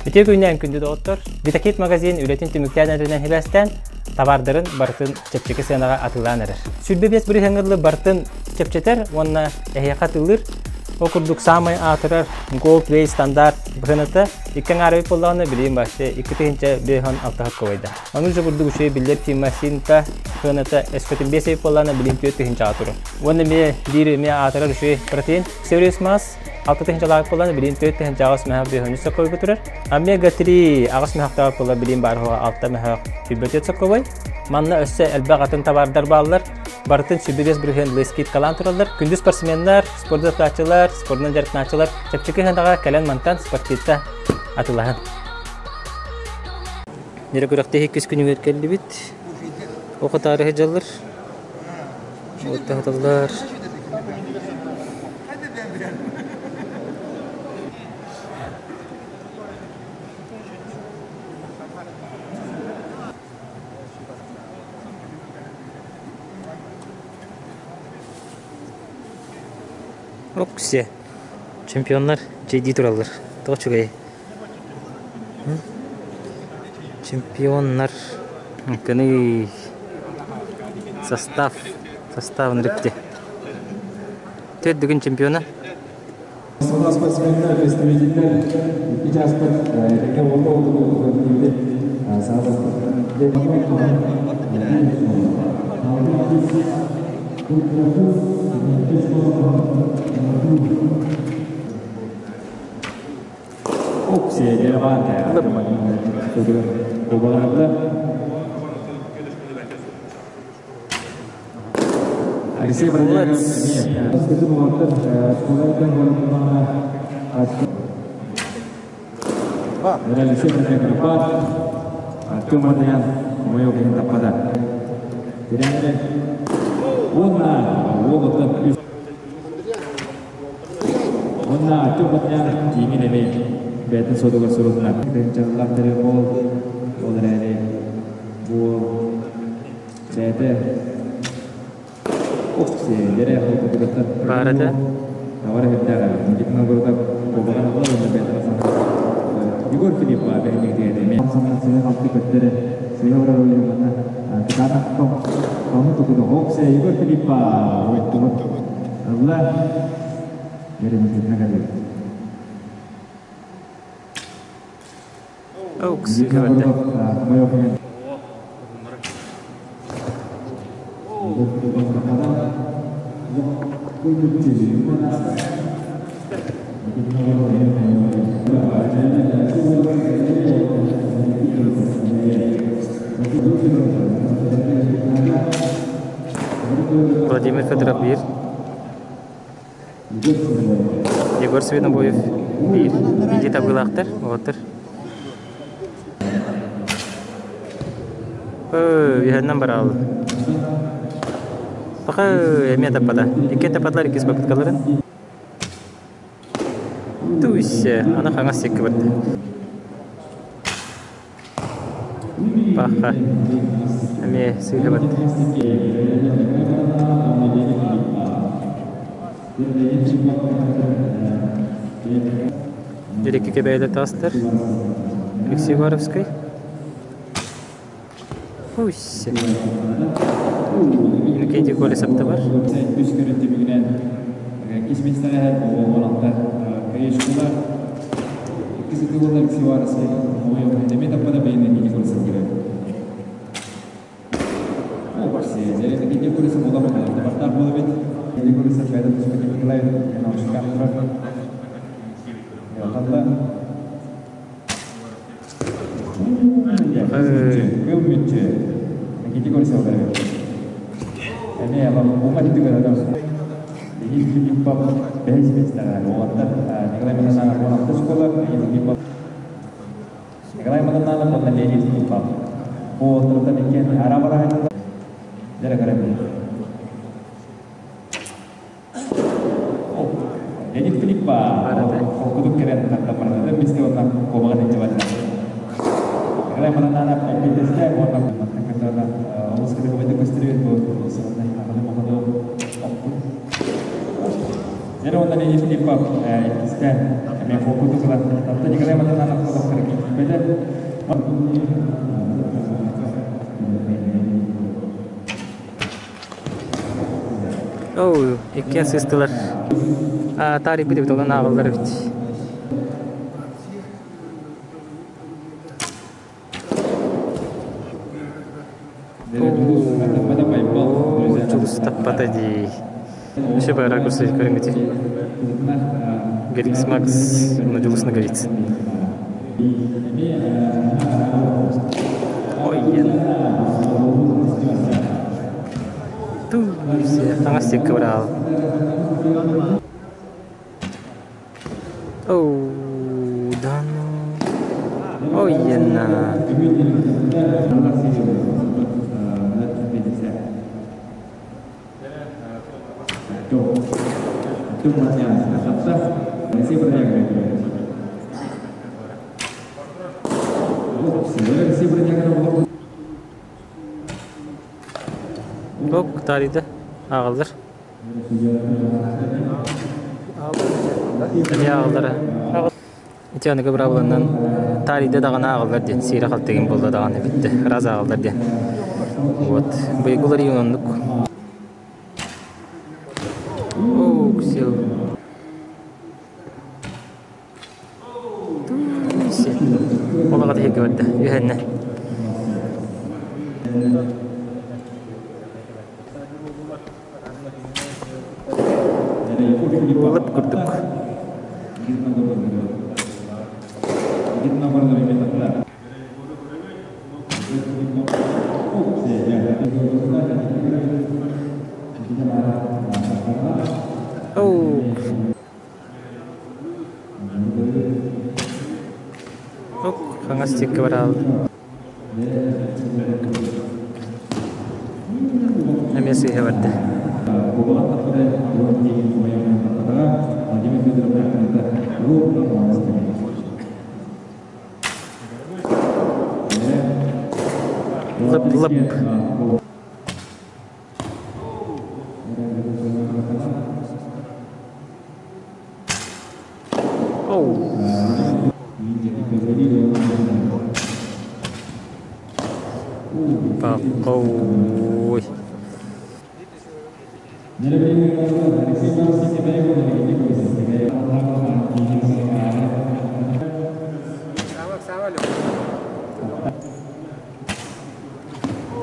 Үтүө күннээн күндү доҕоттор! Витакит магазин үлэтин түмүктээн эрэринэн сибээстээн, табаардарын барытын чэпчэки сыанаҕа атыылаан эрэр. 25 бырыһыаҥҥа дылы барытын чэпчэтэр уонна эһиэхэ атыылыыр. Ол курдук саамай аатырар Gold Way стандарт быһыната икки аҥаар эбит буоллаҕына, билигин вообще 2506 кубайда. Ону же курдук үчүгэй биллэр фирма Синта сыаната өскөтүн 5 эбит буоллаҕына, билигин 4 тыһыынчаҕа турар. Уонна эмиэ биир эмиэ аатырар үчүгэй протеин Serious Mass 6 тыһыынчалаах буоллаҕына, билигин 4 тыһыынча 8 мөһөх 5 соккойга турар. Омега-3 8 мөһөхтөөх буолла, билигин баар 6 мөһөх 24 соккобой. Манна өссө элбэх атын табаардар бааллар. Барытын 25 бырыһыан скидкалаан тураллар. Күндү спортсменнар, спорду таптааччылар, спордунан дьарыктанааччылар чэпчэки сыанаҕа кэлэн мантан спортивта атыылаһын. Ньире күрэхтэһии иккис күнүгэр кэллибит. Оҕо таарыһы дьаллар. Оттаһыталлар. Оксе. Чемпионнар чэйдии тураллар. Тоҕо үчүгэй. Чемпионнар. Кыный состав. Составын репти. Төрт бүгүн чемпиона. Саха спортсменнар, представителлэр икки чааспыт этэҥҥэ уолла уолу Алексей Бродягов Алексей Бродягов Артем Мардаян Мойокин таппада. Уонна уолуттан Уонна Артем Мардаян тииҥин эмиэ бэйэтин суотугар сурутунар. Тыһыынчалаах бол ол эрээри бу бэйэтэ Баар этэ. Егор Филиппов Егор Филиппов Окс көрдө. Владимир Федоров биир. Егор Свинобоев биир. Иди табыылаахтар, уолаттар. Үһэннэн бараалы. Пока эмиэ таппата. Икки таппатылар иккис попыткаларын. Туйся, ана хаҥас сикки барда. Паха. Эмиэ сыыһа барда. Дирекки кэбээлэ таастар. Алексей Егоровский. Пусть. Иннокентий Колесов бар. Үс көрүн түмүгүнэн иккис миэстэҕэ оҕолонохтор Каешкула иккис ытыылар Алексей Егоровский эмиэ таппата бэйэнэ Никита Колесов кирэр. О, барси, Никита Колесов ола бартар буола бит. Никита Колесов бэйэтэ туспа Николай наушниках турар. Хатта Кыл мүччү. Никита Колесов Эмиэ ума түгэр адам. Денис Филиппов бэһис миэстэҕэ уолаттар Николай Матананов 16 школа, Денис Филиппов Николай Матананов уонна Леонид Филиппов. Бу уолаттартан иккиэн ара бараһын дьэрэ көрөбүн. Леонид Филиппов холкутук кэлэн тартаппарата мисте уонна куобаҕын илдьэ барда. Николай Матананов эппиэттэстэ уонна мантан кытта олус кытыгыбайдык көстүрүөт бу сылынай аҕаны моходу оппут. Дьэрэ уонна Леонид Филиппов иккистээн. Эмиэ холкутук ылан, таптан Николай Матананов олохторо киирбэтэ. Оу, иккиэн сыыстылар. Таарыйбыт эбит, онон ааҕыллар эбит. Дьулус таппата дии. Еще по ракурсу көрүҥүтүй. Грикс Макс, но Дьулус Ноговицын. Ой, Таҥас сикки быраал. Оу, да ну. Ой, на. Ок, таарыйда. Ааҕаллар. Эмиэ ааҕаллара. Ити аныгы быраабыланан таарыйда даҕаны ааҕаллар диэн, сиирэ халтыгын буолла даҕаны бүттэ. Раз ааҕаллар диэн. Вот. Быйылгы уларыйыы оннук. Оо, сил. Ол аҕата иһиргэ барда. Үһэннэ. Лып курдук. Оу. Ок, хаҥас диэки барааллар. Эмиэ сыыһа барда. Лып-лып. Ой.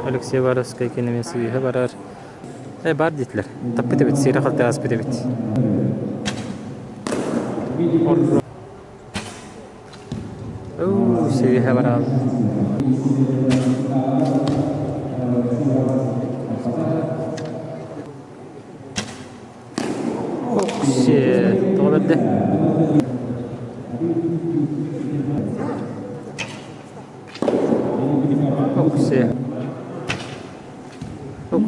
Алексей Воровскай кинемес сыыһа барар. Э, бар диэтилэр. Таппыт эбит, сиэрэ халты ааспыт эбит. Уу, сыыһа бараал. Ок-сиэ, тоҕо бэрдэ? Ок-сиэ.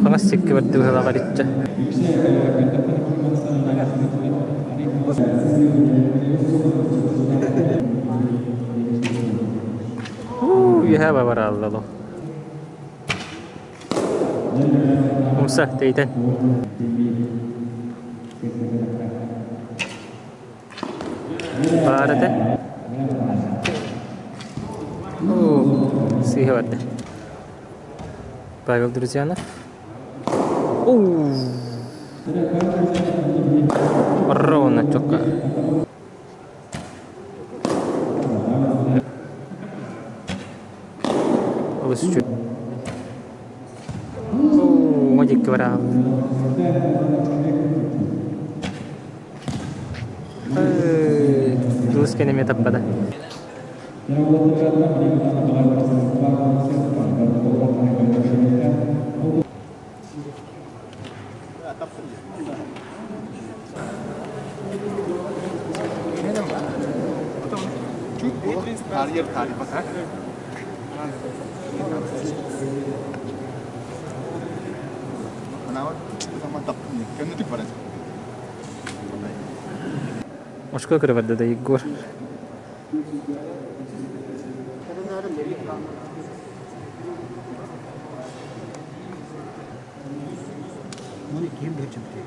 Хаҥас сикки барда быһалаах аричча. Үөһэ барааллало. Умса тэйтэн. Баар этэ. Сыыһа барда. Павел Друзьянов. Ровно четко. Олус үчүгэй. Модикки бараҕын. Дулус кэнэмиэ таппата. Очко көрө барда да Егор.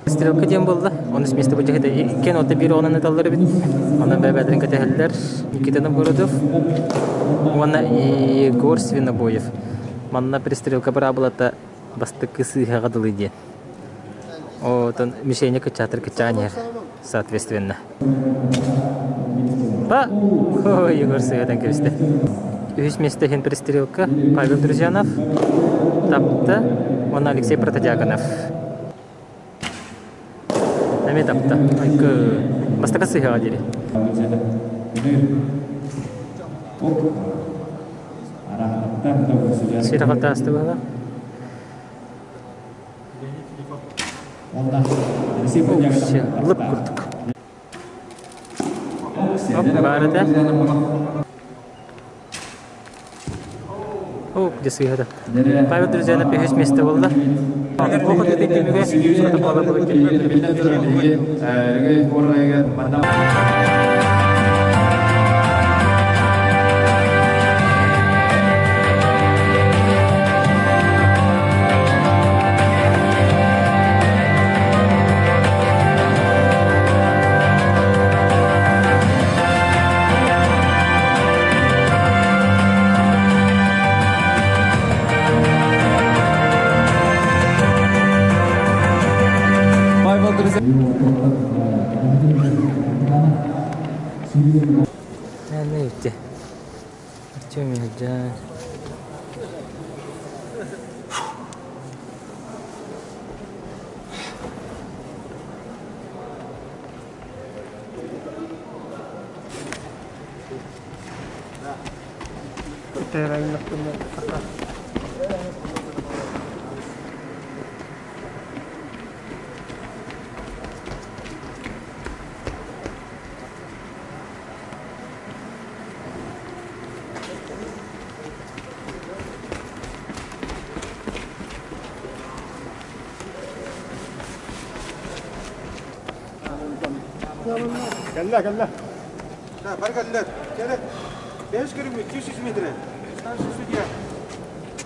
Стрелка диэн буолла. Онус миэстэ бу дьэһитэ иккиэн отто биир оҕонон ыталлар эбит. Онон бэйэ-бэйэлэрин кэтэһэллэр. Никита Новгородов уонна Егор Свинобоев. Манна пристрелка быраабылата бастакы сыыһаҕа дылы диэн. Отон мишеня кыччаатар кыччаан иһэр, соответственно. Па! Ой, Егор сыыһатан кэбистэ. Үһүс миэстэ иһин пристрелка Павел Друзьянов, тапта уонна Алексей Протодьяконов. Эмиэ тапта. Айкы. Бастакы сыыһаҕа диэри. Сирэҕэ таасты быһыылаах. Лып курдук. Оп, баар этэ. О, где сыыһата. Павел Друзьянов үһүс миэстэ буолла. Оҕо түмүгэ Артем Михайлович. Кэллэ, кэллэ. Да, бар кэллэ. Кэлэ. Бэһис көрүҥмүт 200 метрэ. Старший судья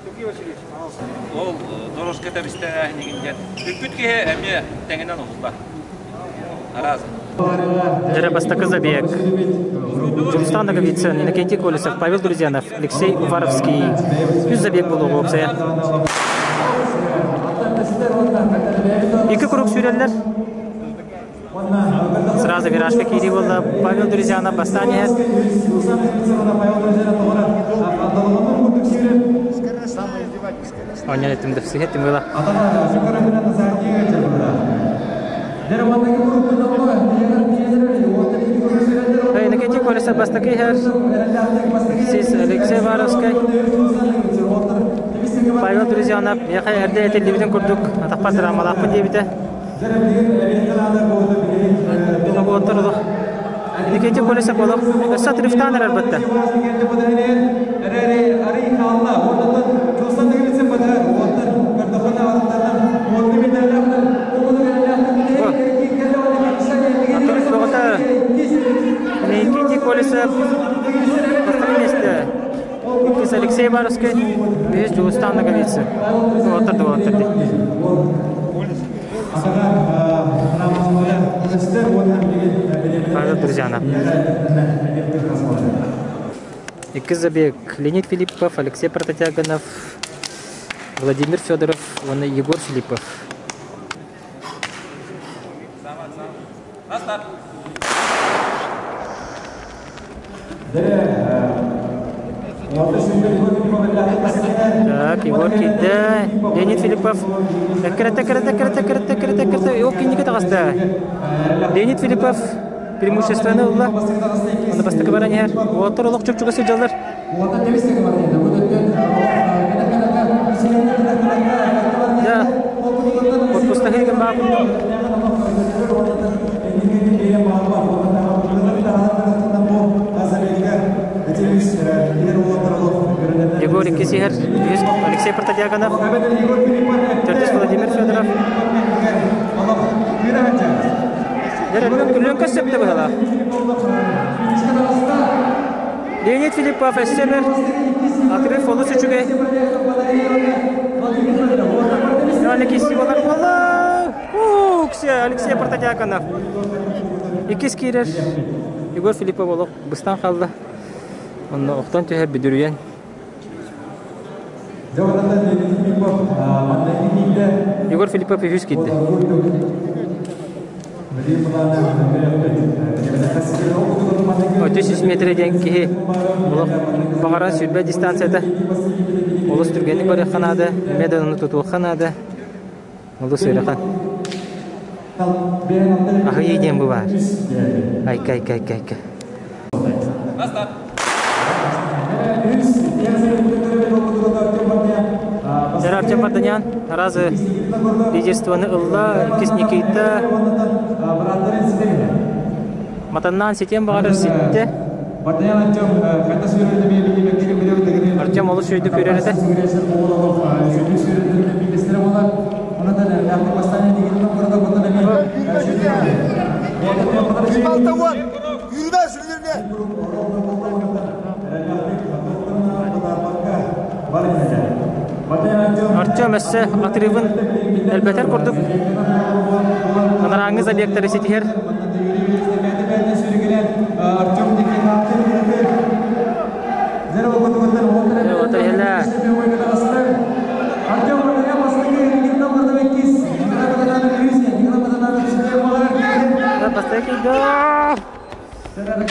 Сергей Васильевич, пожалуйста. Ол дорожка тэбистээһинигин диэн. Бүппүт киһи эмиэ тэҥинэн уһулла. Араас. Дьэрэ бастакы забег. Дьулустан Ноговицын, Иннокентий Колесов, Павел Друзьянов, Алексей Уваровский. Үс забег буолуоҕу уопсайа. Икки круг сүүрэллэр. Сразу виражка киирии буолла. Павел Друзьянов бастаан иһэр. Оонньоон эттим да сыһа эттим была. Иннокентий Колесов бастакы иһэр. Сис Алексей Варовскай. Павел Друзьянов миэхэ эрдэ этиллибитин курдук атахпар драмалаахпын диэбитэ. Олох олох. Иннокентий Колесов олох өссө отрывтаан эрэр бытта. Иннокентий Колесов бастакы миэстэ. Иккис Алексей Баровскай, үһүс Дьулустан Ноговицын. Уолаттар да уолаттар дии. Павел Друзьянов. Иккис забег Леонид Филиппов, Алексей Прототяганов, Владимир Федоров уонна Егор Филиппов. Так, Егор киирдэ. Леонид Филиппов. Эккирэтэ, эккирэтэ, эккирэтэ, эккирэтэ, эккирэтэ, эккирэтэ. Ол кинигэ таҕыста. Леонид Филиппов преимуществоны ылла. Онно бастакы баран иһэр. Уолаттар олох чуп-чугас сылдьаллар. Да, корпустаһыыгын баа курдук. Егор иккис иһэр, үһүс Алексей Протодьяконов, төрдүс Владимир Федоров. Лөҥкө сөптө быһалаах. Леонид Филиппов өссө бэр отрыв олус үчүгэй. Аны кисси болар буолла. Алексей Протодьяконов. Иккис киирэр Егор Филиппов олох быстан хаалла. Онно охтон түһэр бүдүрүйэн. Егор Филиппов үһүс киирдэ. 300 метрэ диэн киһи олох баҕаран сүүрбэ дистанцията олус түргэнник барыахха наада, эмиэ да ону тутуохха наада. Олус ыарахан. Аһыйыы диэн бу баар. Айка, айка, айка, айка. Артем Варданян разы лидерствоны ылла, иккис Никита. Матаннаан ситиэн баҕарар ситтэ. Артем олус үөрдүк үөрэр этэ. Артем өссө отрывын элбэтэр курдук анарааҥҥы забегтары ситиһэр.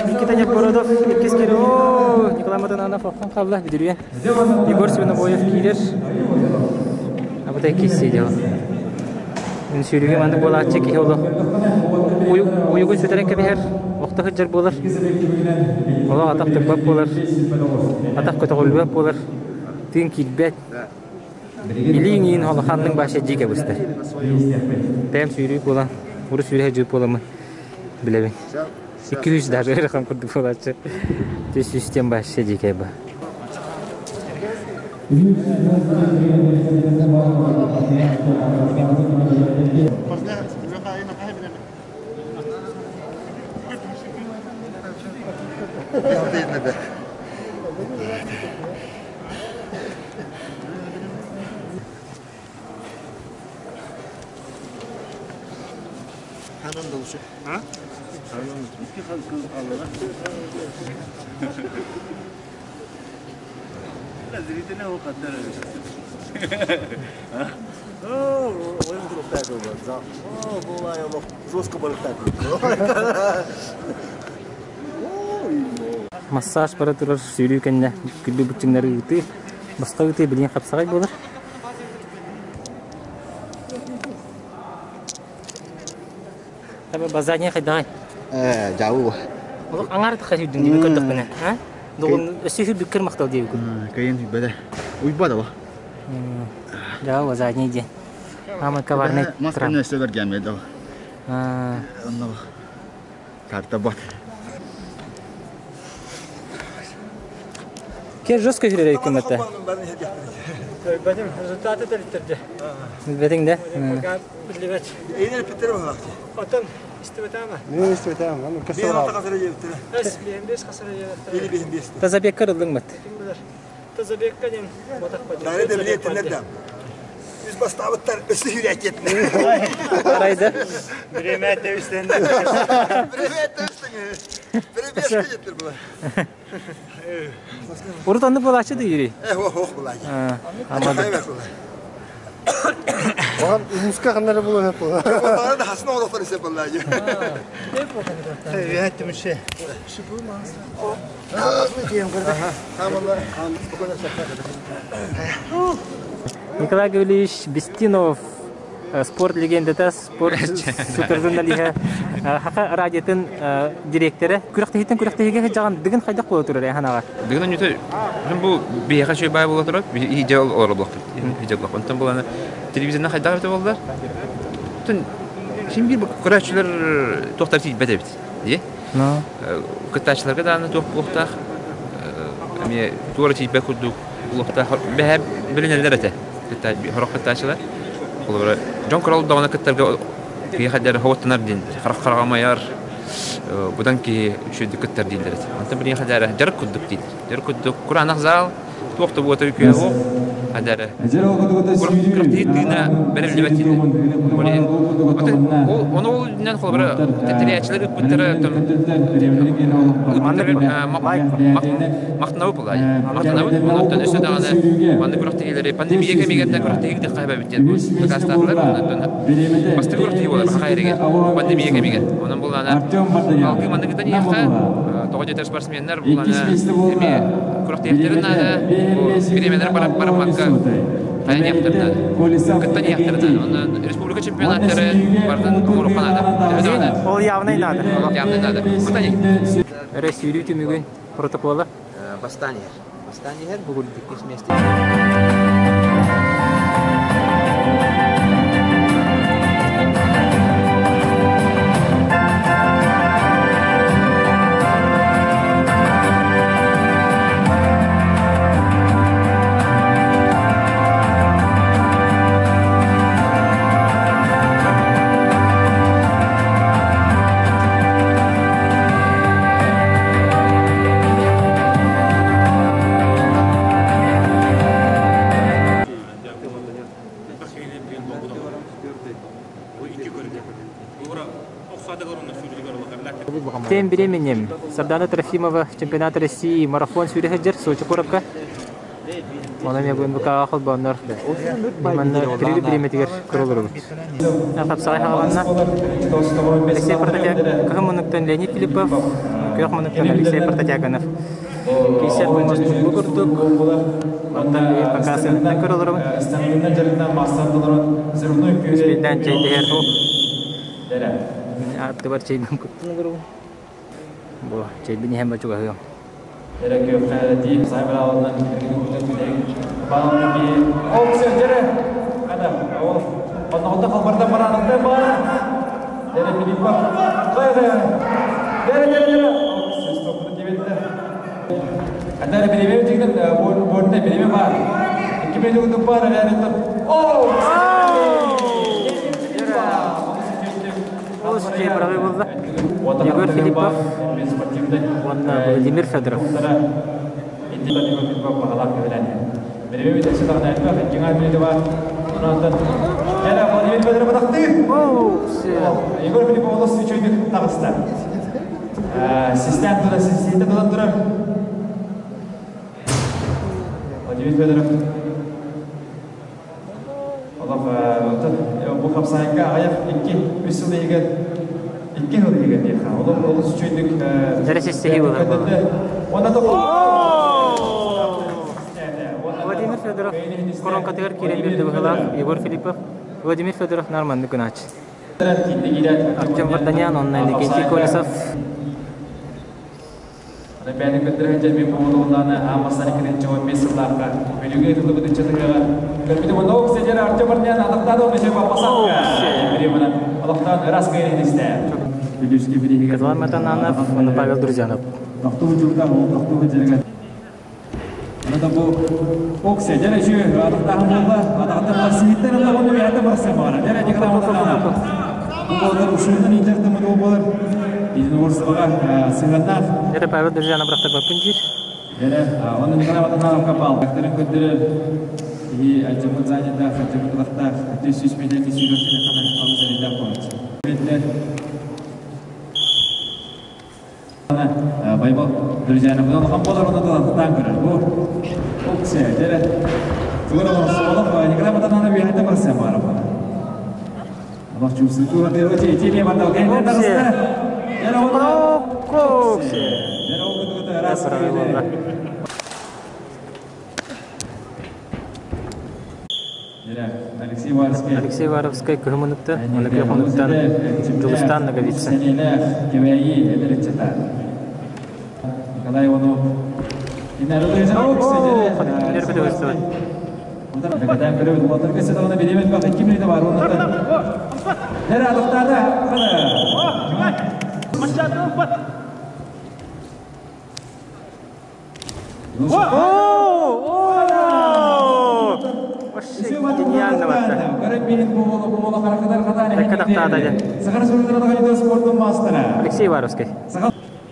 Никита Непородов иккис кири о Николай Матананов охтон хаалла бүдүрүйэн Егор Свинобоев киирэр абыта иккис сидел Мин сүүрүгэ маннык буолааччы киһи олох уйугун сүтэрэн кэбиһэр охто сылдьар буолар олох атах турбат буолар атах көтөҕүллүбэт буолар тыын киирбэт илииҥ иин улаханнык баша дьиикэ быстар бэйэм сүүрүү буолан урут сүүрэ сылдьыбыт буоламмын билэбин 200 даже ыарахан курдук буолааччы 300 тем баша дьиикэй ба Массаж бара турар сүүрүү кэннэ күллү быччыҥнары ыытыы, босхо ыытыы билигин хапсаҕай буолар. Базания хайдаҕай? Ээ, дьаабы Олох аҥаар тахха сүүрдүҥ диэби көрдөхпүнэ, а? Долун өссө сүүрбүккэр махтал диэбиккин. Кыйын үйбэдэ. Уйбада ба. Дьаабы базания диэн. Аамай коварный Мас кэннэ өссө бэргээн да. Онно карта бат. Кер жестко жүрер үкімeti. Көрбөтүм, результаты төлүттэрдэ. Билбэтиҥ да? Билбэт. Эйнер питер боллахти. Отон истибэтама. Мен истибэтам, аны касыр. Эс бэс хасыр Или бэс бэс. Тазабекка ыллыҥ бат. Тазабекка диэн ботах Дары да билетинер да. Үс бастабыттар өссө хүрээкетне. Арайда. Время тэвистен. Время тэвистен. Время жеттер була. Урут оннук буолааччы да Юрий? Э, ох, ох була. Амады. Оған улуска қандар була була. Бара да хасна олохтор ise була. Николай Гаврилович Бестинов спорт легендата, спорт супержурналиһа, Хака радиотын директора. Күрэхтэһииттэн күрэхтэһиигэ сылдьаҕын дыгын хайдах буола турар эһанаҕа? Дыгын онньута бу биһиэхэ үчүгэй баай буола турар, иһдьэ олоро буолуохпут. Онтон буланы телевизорынан хайдах эбитэ буоллар, оттон син биир көрөөччүлэр туохтар тиийбэт эбит дии. Кыттааччыларга даҕаны туох буолуохтаах, эмиэ туора тиийбэт курдук буолуохтаах. Бэһэ билинэллэр этэ сорох кыттааччылар. Холобура, дьон көрө олордоҕуна кыттарга киһи хайдары хоҕуттанар диэн харах хараҕамайар быдан киһи үчүгэйдик кыттар дииллэр этэ. Онтон билигин хайдары дьарык курдук дииллэр. Дьарык курдук кураанах зал, туох да буота үкүө суох. Хадары. Күрэхтэһии тыына бэриллибэт диэн. Ол ону ол үрдүнэн холобура тэрийээччилэр ыыппыттара махтанабыт буолаа. Махтанабыт. Онуттан өссө даҕаны маннык күрэхтэһиилэри пандемия кэмигэр да күрэхтэһии ыытыахха эбэбит диэн дакаастаатылар. Онтон бастакы күрэхтэһии буолар саха эригэр пандемия кэмигэр. Онон буллаана алгыы маннык ыытан иһиэххэ тоҕо диэтэр спортсменнар буллаана эмиэ күрэхтэһиэхтэрин наада бириэмэлэр бараммакка хайан иһиэхтэрин наада кыттан иһиэхтэрин наада. Онон республика чемпионаттары барытын оҥоруохха наада. Төһө даҕаны Ол явнай наада. Явнай наада. Мантан Өрө сүүрүү түмүгүн протокола. Бастаан иһэр. Бастаан иһэр бу иккис миэстэ. Тем временем Сардана Трофимова чемпионат России марафон сүүрэ сылдьар Сочи куоракка. Онон эмиэ БНБК-ҕа холбооннор манна трили бириэмэтигэр көрө олоробут. Хапсаҕай хаҕаланна. Алексей Прототяг кыһын муннуктан Леонид Филиппов, күөх муннуктан Алексей Прототяганов. Киисэр бу курдук. Онтон пока сыаныттан көрө олоробун. Үспүйдээн чэйдэһэр. Аттыбар чэйбин куттун олоробун. Бу чэйбин иһэн бачугаһыам. Эрэ күөххэ тиийэн саай бараалынан Ол сэрдэрэ ана ол онноҕунда халбардан барааныкта баар Дэрэ Филиппов кай кай Дэрэ дэрэ дэрэ Андара бириме тигнен борна бириме бар. Икки миллион бар эрэ О! Ол үчүгэй быраҕыы буолла. Егор Филиппов уонна Владимир Федоров. Егор Филиппов олус үчүгэйдик таҕыста. Систем тура, систем тутан турар. Владимир Федоров Олох бу хапсаайга аҕыйах икки үс сыл иһигэр икки сыл иһигэр диэххэ олох олус үчүгэйдик Дьэрэ сиссэһии буолар Уонна Владимир Федоров коронкатыгар киирэн биэрдэ быһыылаах Егор Филиппов Владимир Федоров норманнык гынааччы Артем Варданян уонна Иннокентий Колесов Бэйэни көрдөрө сылдьар мин буолуоллааны аан бастаан иккитинчи 15 сыллаахха Бүлүүгэ ыытыллыбыт ыччатыгыга көрбүтүм онно сидер Артем Барнян атахтаан ол мече папасакка бириэмэнэн олохтоон ыраас кыайын истэ. Бүлүүскэ бирииһигэр Эдуард Матананов уонна Павел Друзьянов. Тохтуу дьылга тохтуу дьылга Аны бу Оксе дьэрэ үчүгэй атахтааһын буолла атахтан барсыһыттар ылла уонна бэйэтэ барсан баҕара дьэрэ Николай Матананов бу буолар ушуунан иитэртэммит ол буолар единоборствоҕа сыһыаннаах Это Павел Друзьянов бырахтарбаппын диир. Дьэрэ уонна Николай Матанановка баалбактарын көрдөрөр киһи альчаммыт занятаах альчаммыт ылахтаах 300 метр сүүрүөхтэрин хана алыс эрэйдээх буолааччы. Байбал друзьяны улахан буолар онно талантытаан көрөр. Бу опция дьэрэ тугар олорсолох Николай Матанана үөһэтэ барсан баара буолар. Олох чувствую тириэ барда кэннэ таҕыста. Дьэрэ Дьэрэ ол раз Алексей Варовскай. Алексей Варовскай кыһын муннуктан, уонна күөх муннуктан Дьулустаан Ноговицын. Кэбээйи эдэр ыччата. Николай Иванов. Кинилэр көтөгөстүбүт. Гениально барда. Алексей Варовский.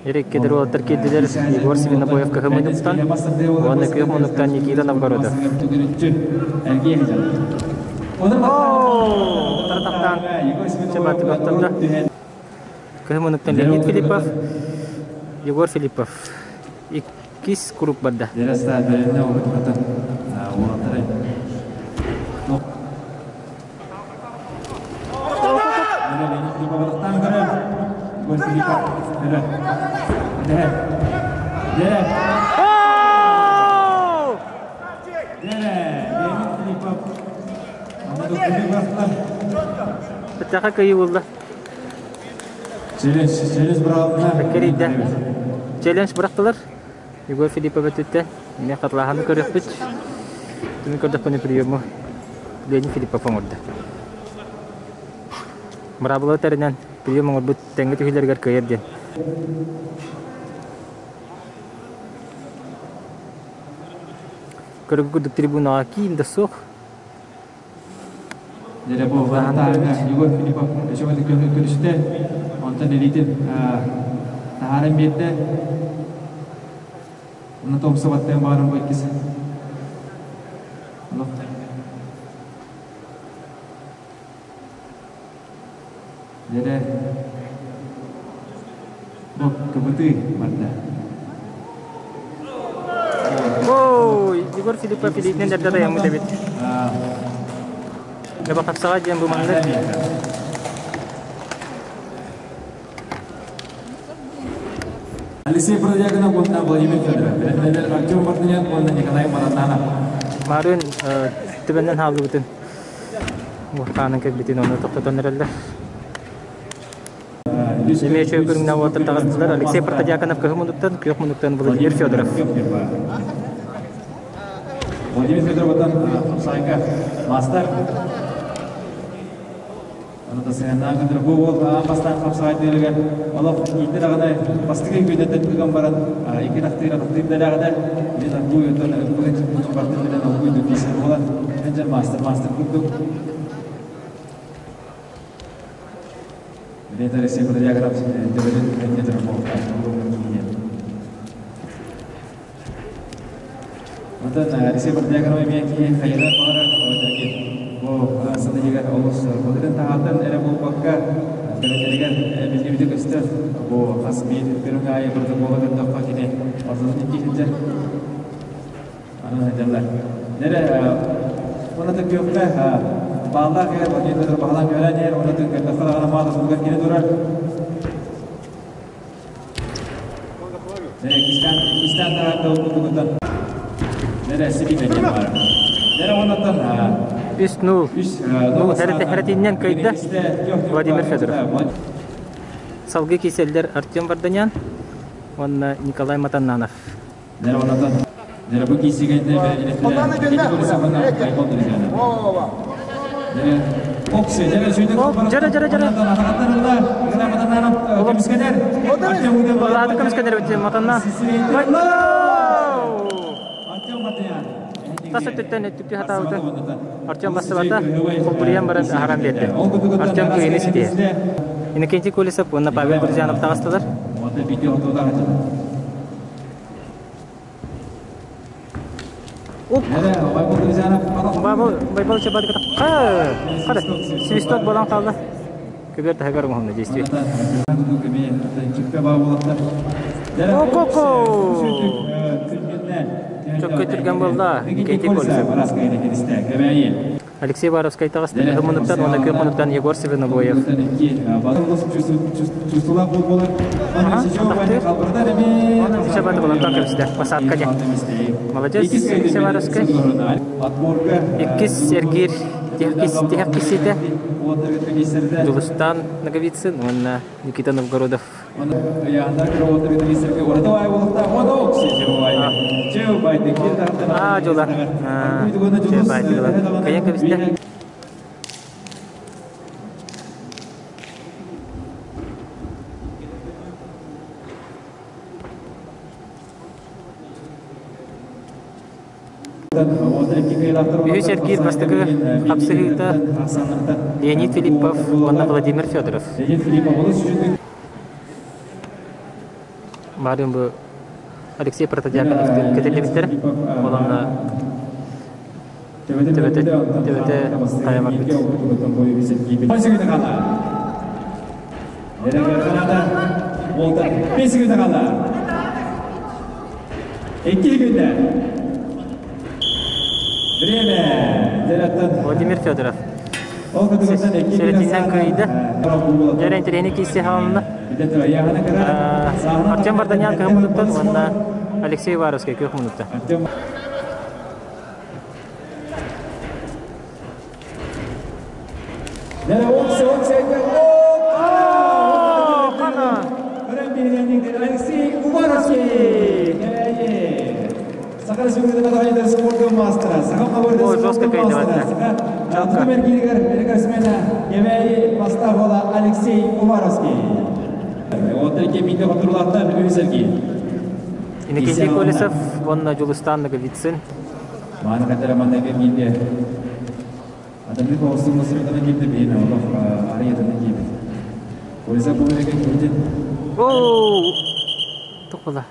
Эриккедер уолаттар киирдилэр Егор Свинобоев кыһыл муннуктан уонна күөх муннуктан Никита Новгородов. Тартахтаан чабатыгаттарда. Кыһыл муннуктан Леонид Филиппов, Егор Филиппов. Иккис круг барда. Баччаха кыайыы буолла. Кэрийдэ. Челлендж бырахтылар. Егор Филиппов өттүттэн эмиэ хатылааһыны көрүөхпүт. Түмүк көрдөхпүнэ приему Леонид Филиппов оҥордо. Быраабыла тэринэн прием оҥорбут тэҥҥэ түһүүлэригэр кыайар диэн. Көрүгү курдук трибунаҕа киин да суох. Дьэ бу таһаарга Егор Филиппов өсөбөтө көрүстэ. Онтон илиитин таһааран биэрдэ. Онно томсубаттан баарым бу иккис. Дьэ бу кыбытыы барда. Ой, Егор Филиппов илиитинэн эрдэ тайаммыт эбит. Дьэ хапсаҕа диэн бу маннык. Алексей Бродягинов уонна Владимир Федоров, Артем Мартынян уонна Николай Маратанов. Марын түбэннэн хааллыбытын хаанын кэлбитин ону тохтотон эрэллэр. Эмиэ үчүгэй көрүҥнээх уолаттар таҕыстылар. Алексей Протодьяконов кыһыл муннуктан, күөх муннуктан Владимир Федоров. Владимир Федоров хамсайга мастер. Аны сыһыаннаах көтөр бу уол аан бастаан хапсаҕайдыырыгар олох иитэр аҕаны бастакы күннэртэн ыган баран икки тахтыыр атахтыыр дэлээҕинэ мин аргуй оттон ылбыт бартын билэн олгуй дуу буолан дьэ мастер мастер курдук Лена Алексей Протодьяконов төбөтүн энньэ Онтон Алексей Протодьяконов эмиэ киһи хайыһар баҕарар бу сыл иһигэр олус былырын таһаартан эрэ буолбакка бэрэлэригэр биллибитэ көстөр. Бу хас биир көрүҥ аайы протокола көрдөххө кини ортотун икки сылдьар. Аны сылдьаллар. Нэрэ уонна күөххэ бааллаах иһэр, Владимир баһылаан көһөрөн иһэр, уонна көрдөххө даҕаны маата суругар кини турар. Үс нул. Нул хэрэтиннэн кыайда Владимир Федоров. Салгыы киселлэр Артем Варданян уонна Николай Матаннанов. Дьара, дьара, дьара. Лааты көмүскэнэр бит Матанна. Тас өттүттэн өттүктүү хатаабыта. Артем бассыбата, холбуруйан баран аһаран биэрдэ. Артем кыайыны ситиһэр. Иннокентий Колесов уонна Павел Друзьянов таҕыстылар. Байбал Чабадыката Хара, свисток болан қалды. Көбер таһыгар оҥоһунна действие. О-ко-ко! Чөккө түргэн буолла. Кейти Колесов. Алексей Баровскай таҕыста Мунуктан уонна Күөх Мунуктан Егор Свинобоев. Посадка дьэ. Молодец, Алексей Баровскай. Иккис эргиир тиһэх кисиитэ Дьулустан Ноговицын уонна Никита Новгородов. Аа, дьула. Кайан кэбистэ. Үһүс эргиир бастакы хапсыһыыта Леонид Филиппов уонна Владимир Федоров. Маарыын бу Алексей Протодьяконовтыын кэтиллибиттэрэ. Ол онно төбөтө төбөтө хайа барбыт. Владимир Федоров Сэрэтинэн кыайда. Дьэ интэриэһинэй киирсии хаалынна. Артем Варданян кыһын муннуктан уонна Алексей Уваровскай күөх муннуктан. Алексей Уваровский! Саха Республикатын спорт мастера, Саха спорт мастера, Саха Кэбээйи бастаах Алексей Уваровский. Иннокентий Колесов уонна Дьулустаан Ноговицын. Оу! Тух була?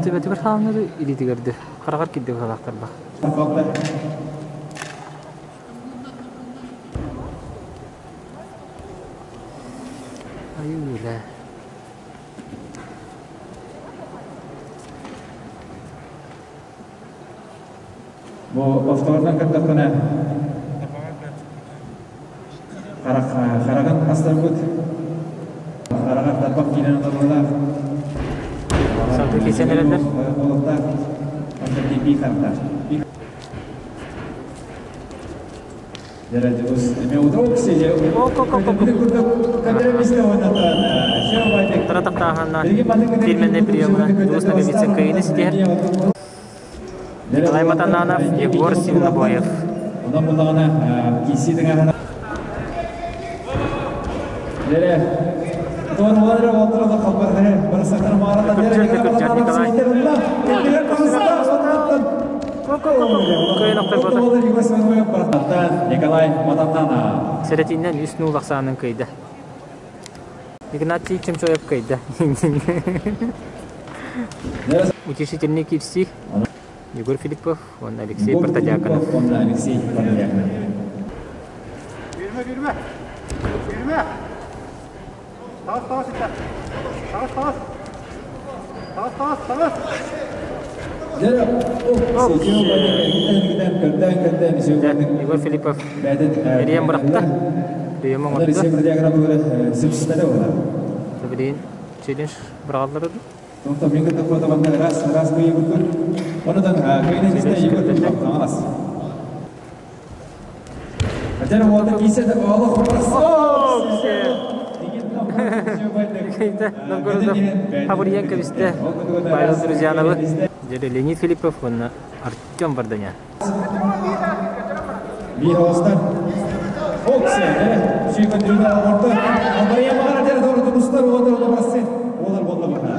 Төбөтүгэр хаалынна дуу, илиитигэр дуу? Хараҕар киирдэ быһалаахтарбах. Айыы Бу повторынан көрдөххүнэ хараҕын астарбыт хараҕар тарбах киирэн олоруулаах Салгыы киирсэн эрэллэр. Буолуохтаах онтон хартаах Тара тахтааһынна фирменный приемынан Дьулус Ноговицын кыайыыны ситиһэр. Николай Матананов, Егор Сивнобоев. Көкүрдьэр, Николай. Кыайан охторбота. Николай Матананов. Сэрэтиинэн үс нуул ахсаанын кыайда. Игнатий Чемчоев кыайда. Утешительный киирсии. Егор Филиппов уонна Алексей Протодьяконов. Уонна Алексей Протодьяконов. Yürüme, yürüme. Yürüme. Таас, таас, таас, таас. Таас, таас, таас. Егор Филиппов Ириэн бырахта. Прием оҥордо. Билигин челлендж быраҕаллар Новгородов Хабырьян кэбистэ Павел Друзьяновы. Дьэ Леонид Филиппов уонна Артем Варданян. Биир оҕустар. Оксе, сүйкөндүрүнэ оҥордо. Абарыйа маҕара дьэ дору тубустар уотар олобарсы. Уолар буолла баха.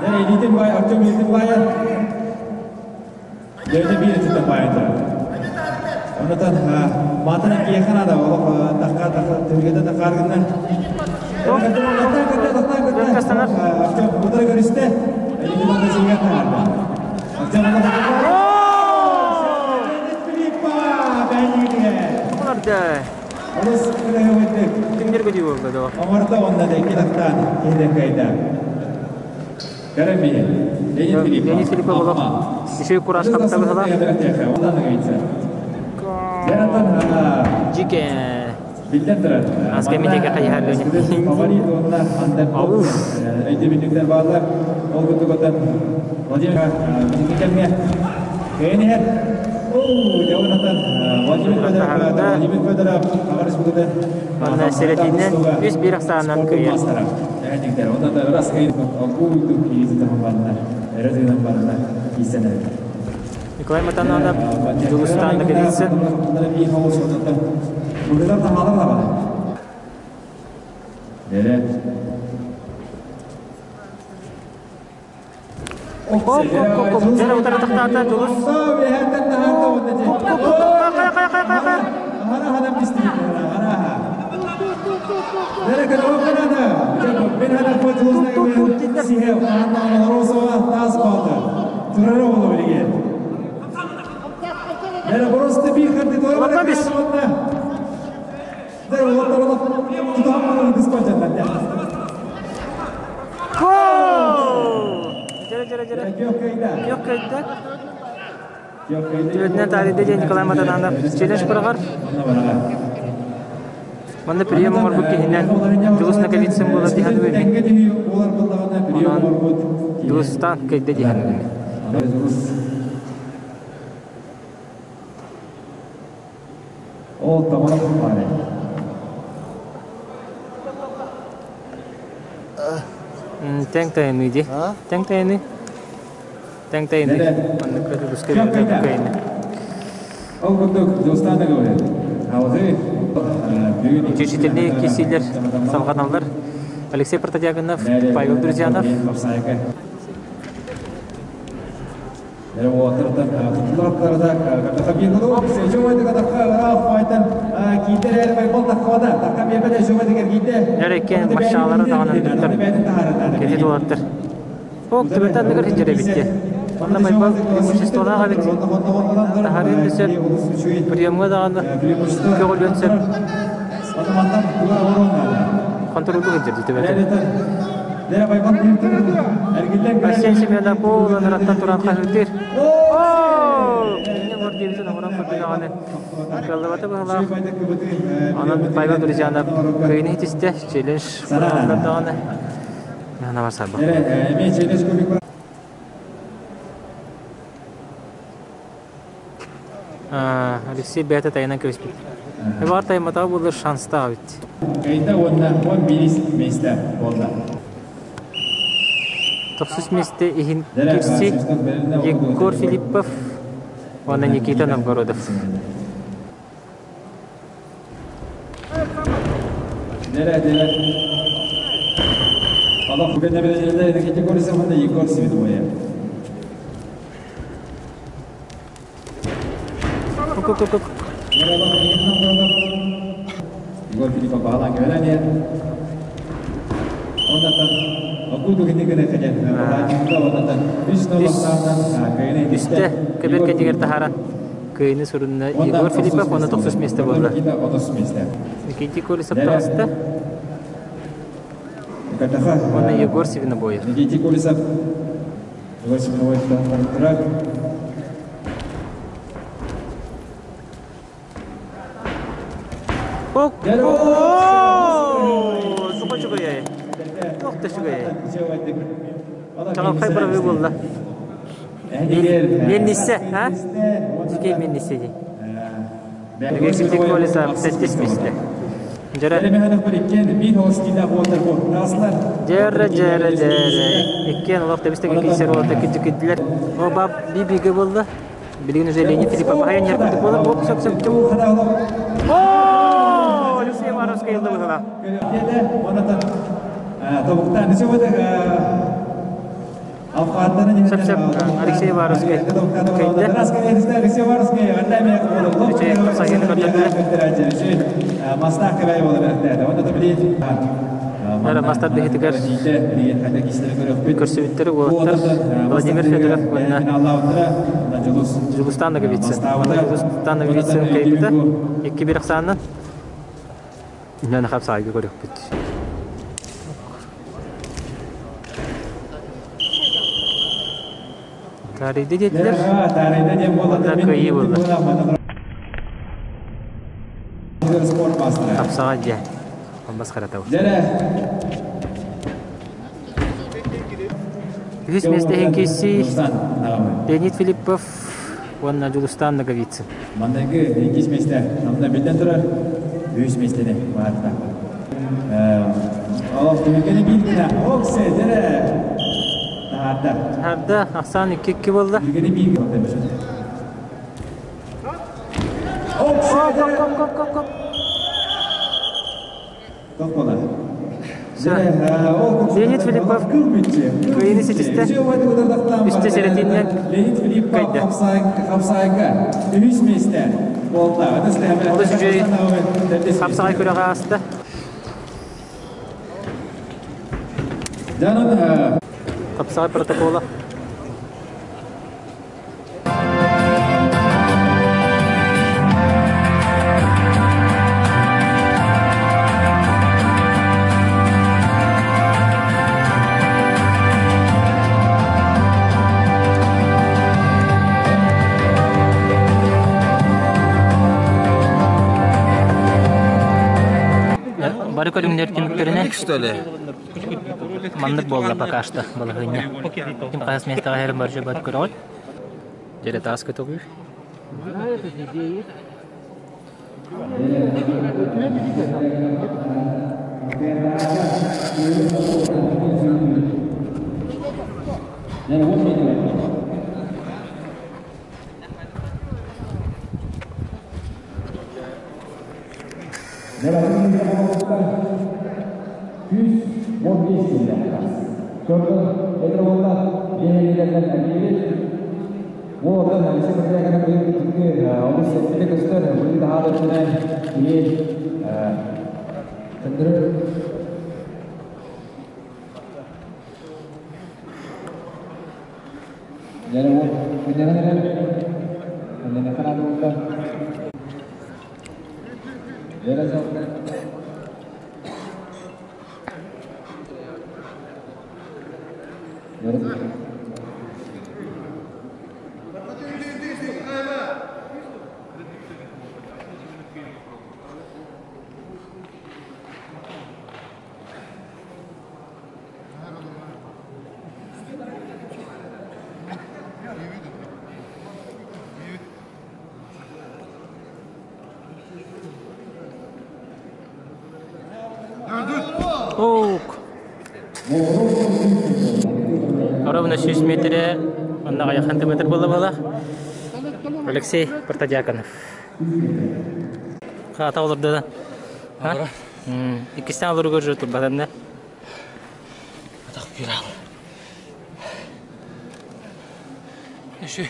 Дьэ илиитин бай, Артем илиитин байар. Дьэ биир өттүттэн байытар. Онотон маатана киэхэ наада олох тахха тахха түһүлгэтэ тахаар гынна. Артем утары көрүстэ. Илиитин онно сиҥэр таһаарда. Артем Түҥнэр көтүү буолла доо. Оҥорто уонна да икки тахтаан киһитин кыайда. Көрөмүйэ. Леонид Филиппов. Леонид Филиппов олох үчүгэй кураж хапта быһыла. Жике. Биллэн турар. Аска митеге хайыһар Леонид. Фаворит уонна андердог өйдөбүнньүктэр бааллар. Ол курдук отон Владимир билиҥҥи кэмҥэ кыайан иһэр. Дьэ, Владимир Федоров, Владимир Федоров Аҕа Республикатын Манна сэрэтиинэн үс биир ахсаанынан кыайар. Николай Матананов, Дьулустаан Ноговицын. Дьэ, утары тахтаата Дьулус. Хайа, хайа, хайа, хайа, хайа. Тут тут дииллэр. Улахан бис. Гол! Дьэрэ дьэрэ дьэрэ. Көх кыайда. Түбэтинэн таарыйда диэн Николай Матананов челлендж быраҕар. Манна прием оҥорбут киһинэн Дьулус Наговицын буолар дии саныыбын. Онон Дьулустан кыайда дии саныыбын. Ол тамара баары. Тэҥ тайаныы дии. Тэҥ тайаныы. Тэҥ тайаныы. Маннык көтүлүскэ кыайны. Ол курдук Дьулустан говорит. Алгы Учительные кисилер салҕаналлар. Алексей Протодьяконов, Павел Друзьянов. Нөреккен машалары даҕаны кэти туолаттар. Ок, түбэтэ анныгар сылдьар эбит Онно Байбал преимуществолаах эбит. Таһарыан да сөп, приемҥа даҕаны көҕүлүөн сөп. Хонтуруолу сылдьар дии түбэтэ. Арсен Семенов ыараттан туран хаһыытыыр. Оо! Инньэ бор диэбитин оҥорон көрдө даҕаны кыаллыбата быһыылаах. Онон Павел Друзьянов кыайыыны ситистэ. Челлендж быраҕыллар даҕаны. Наһаа сарбах. Алексей бэйэтэ тайанан кэбиспит. Эбаар тайматаҕа буоллар шанстаах эбит. Кайда уонна 11 миэстэ буолла. Тохсус миэстэ иһин кирси Егор Филиппов уонна Никита Новгородов. Дere дere. Allah bugün ne bileceğine категория уонна Егор Свидовая. Кук-кук-кук. Егор Филиппов баҕалаан кэбэлэниэ. Оннаттан окууту кинигини кэлэн үс ноллахтаанан Үстэ көбөр кэтигэр таһааран кыайыны сурунна Егор Филиппов уонна тохсус миэстэ буолла. Никита Колесов таҕыста. Уонна Егор Свинобоев. Никита Колесов Егор Свинобоев турар. Ок! Суха үчүгэй. Туох да үчүгэй. Чаҕылхай быраҕыы буолла. Миэнниссэ, а? Үчүгэй миэнниссэ дии. Алексей Колесов сэттис миэстэ. Дьэрэ дьэрэ дьэрэ дьэрэ иккиэн олох тэбис-тэҥҥэ киирсэр уолаттар кирдьиккидилэр. О баб би-бигэ буолла. Билигин уже Леонид Филиппов аһайан иһэр курдук буолар. Оп, сөп, сөп, сөп. О, Алексей Ивановскай ылла быһыылаах. Сөп, сөп, Алексей Ивановскай кыайда. Үчүгэй сайыны көрдөрдүлэр. Эрэ мастар биһитигэр көрсүбүттэр уолаттар Владимир Федоров уонна Дьулустан Ноговицын. Дьулустан Ноговицын кыайбыта икки бир ахсаанынан Нэн хапсаайга көрүөхпүт. Таарыйда диэтилэр. Уонна кыайыы буолла. Хапсаҕай дьэ. Алмаз Харатов. Үһүс миэстэ иһин киирсии Леонид Филиппов уонна Дьулустан Ноговицын. Манныгы иккис миэстэ намна биллэн турар үһүс миэстэни баарта. Олох түмүккэни биир гына оксе дэрэ таһаарда. Таһаарда ахсаан икки-икки буолла. Түмүккэни биир гына Коп, коп, коп, коп, коп. Леонид Филиппов кыайыыны ситистэ. Үстэ сэрэтииннэн кыайда. Олус үчүгэй хапсаҕай күрэҕэ ааста. Хапсаҕай протокола. Бары көрүҥнэр түмүктэринэн маннык буолла пока что балаһыанньа. Ким хаһыс миэстэҕэ иһэрин баржа бат көрөҕүт. Дьэрэ таас көтөҕүү. Уотан Алексей Михайлович быйыл түмүккэ олус эппитэ көстөр, быйыл таһаар өттүнэн киһи көрдөрөр. Дьэ, ол күннэнэн эрэр, күннэнэххэ наада буолла. Дьэ, Уук. Ровно 100 метрэ, онно аҕыйах сантиметр буола буола. Алексей Протодьяконов. Хаата олорду да. Иккистээн олоругар уже турбатан да. Атах пирал. Еще.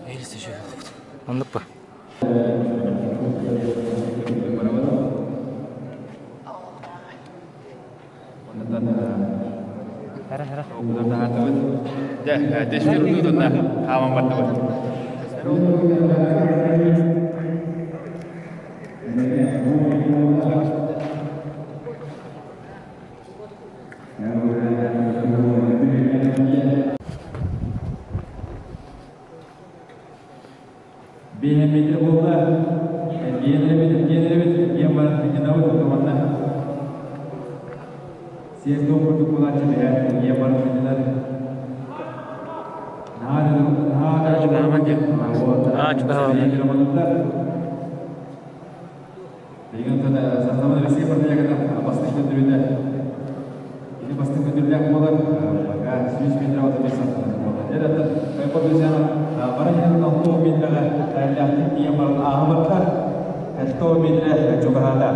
Еще Оннук ба? Хааман бардыбыт. Биэнэммитир буолла, биэнэбит, биэнэбит, диэн баран сынньанабыт уонна сиэр-туом курдук буолааччы биһэ диэн баран сынньанар. Наһаа наһаа чугаһааман диэн. Аа, чугаһааман. Билигин Сахалар Алексей Протодьяконов бастыҥ көрдөрүүтэ Ити бастыҥ көрдөрүүлээх буолар, пока 100 метр 35 сантиметр буолар. Дьэ, оттон Байбал Друзьянов бара иһэн 60 метрэҕэ эрэллээхтик тиийэн баран ааһа барда. 60 метрэ чугаһаата.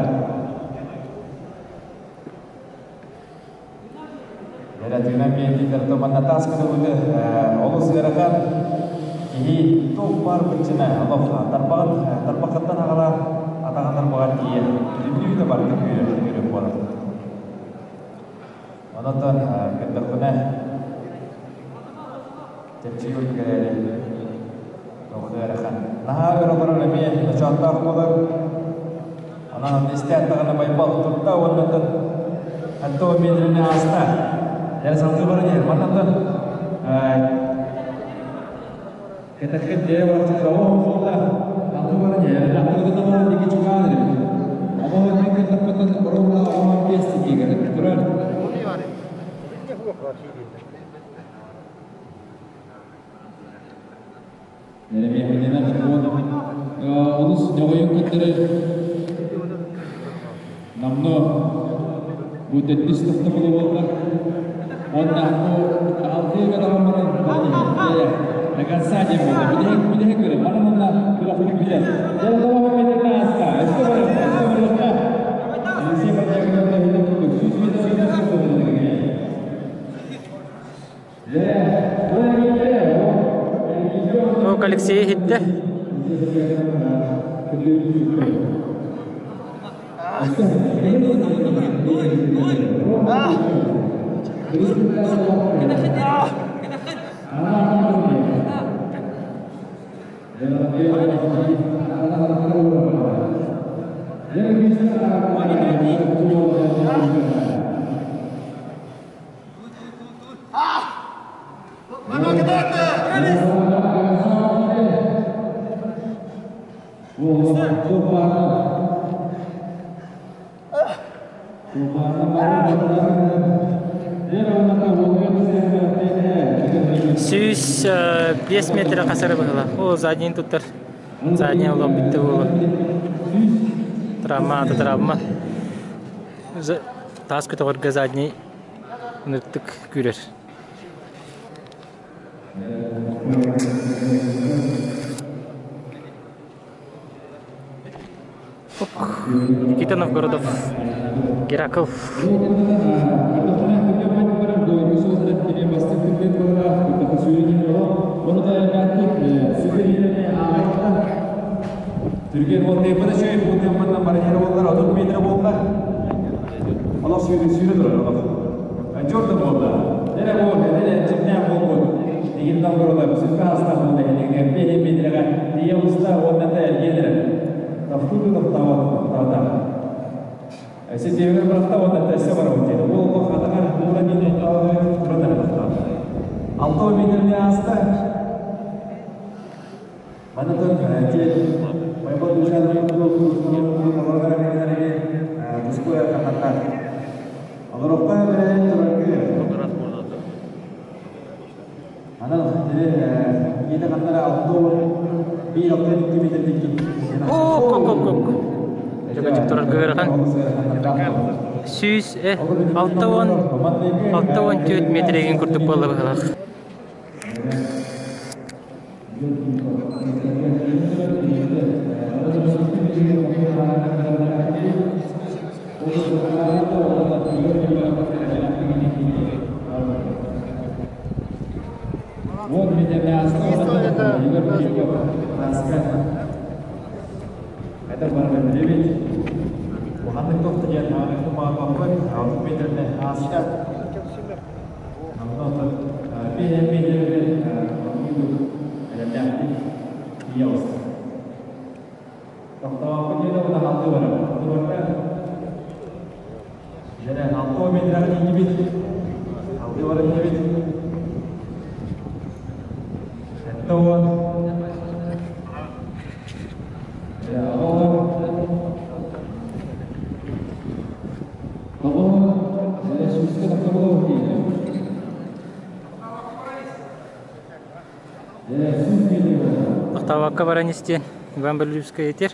Дьэ, биэрдиилэр манна таас көтөҕүүтэ олус ыарахан. Киһи туох баар быччына олох тарбаҕын тарбаххыттан аҕалаан атаҕын тарбаҕар тиийэ бүтүннүү да барыта күүрэр күүрэр буолар. Онон көрдөхпүнэ чэпчэки курдук эрээри туох ыарахан. Наһаа өр олорор эмиэ ночооттоох буолар. Онон истээн даҕаны Байбал турда уонна Антон метрини ааста. Дьэ салгыы баран иһэр. Маннаттан кэтэххит дьэ барахсыттар оо суолла салгыы баран иһэр. Аттыгытын олорон диэки чугаан эрэр. Оҕо мин кырдаппытын ровно 15 тиийгэн турар. Эрэбиэхинэнэн олус дьоҕойон кыттары намно бу төрдүс тохтобула буолла. Уонна бу алтыга таһыммытын до конца диэн буолла. Бүтэһик бүтэһик көрө. Манан онна күрэхпит бүтэр. Дьэ тоҕо метртэн ааста. Өссө барыах, өссө барыахха. Алексей Протодьяконов иһитин курдук 100 метр Ок, Алексей иһиттэ. 105 метр хасары быһыла. О, задний туттар. Задний олох битте буолу. Травма, ата травма. Таас көтөҕөргө задний ынырыктык күүрэр. Никита Новгородов, Геракл. Түрген ол теппада шөй, бұл теппадан барьер болдар, 30 метр болдар. Олох сүйрі сүйрі тұрар, олох. Жорды болды. Нере болды, нере жіпнен болды. Деген Новгородов, сүрпе астақ болды, пене метрға, тие уста, онната елер. Тавтуду тавтава. Әсе тебер бірақта онната әсе бар өтеді. Ол олох атаған була мен тұрады Алты метрне аста. Манатон Майбал душан О, кок, кок, кок. Жөкөчүк турар көөрхан. Сүүс, 6-14 метреген курдук болла быһылах. Это бармен 9. Уханнык тохты диэн ааны тумааппаппыт, 6 метрне аста. Намнотон пене метрге элемнәхти иялыс. Тоқтауаппыт деді онда алты бар. Алты барга. Және 6 метрге дейін бит. Алты бар бит. Это вот. Тоқтауакка баран истен Иван Боголюбскай етер.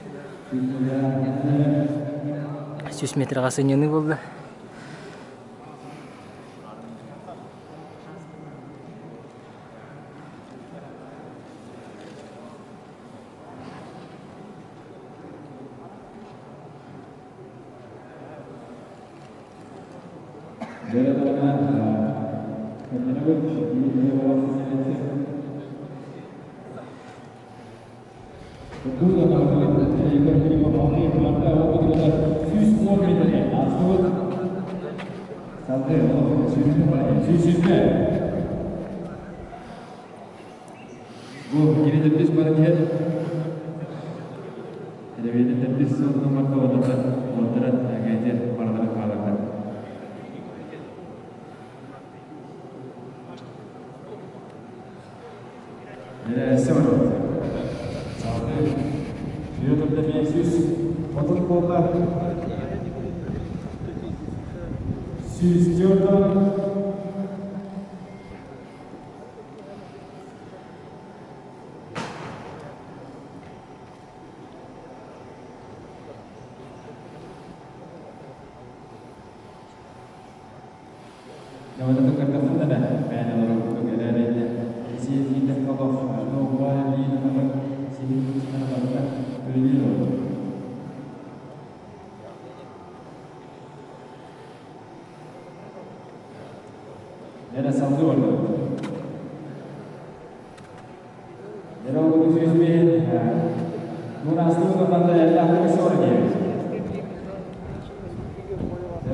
100 метрға сынены болды.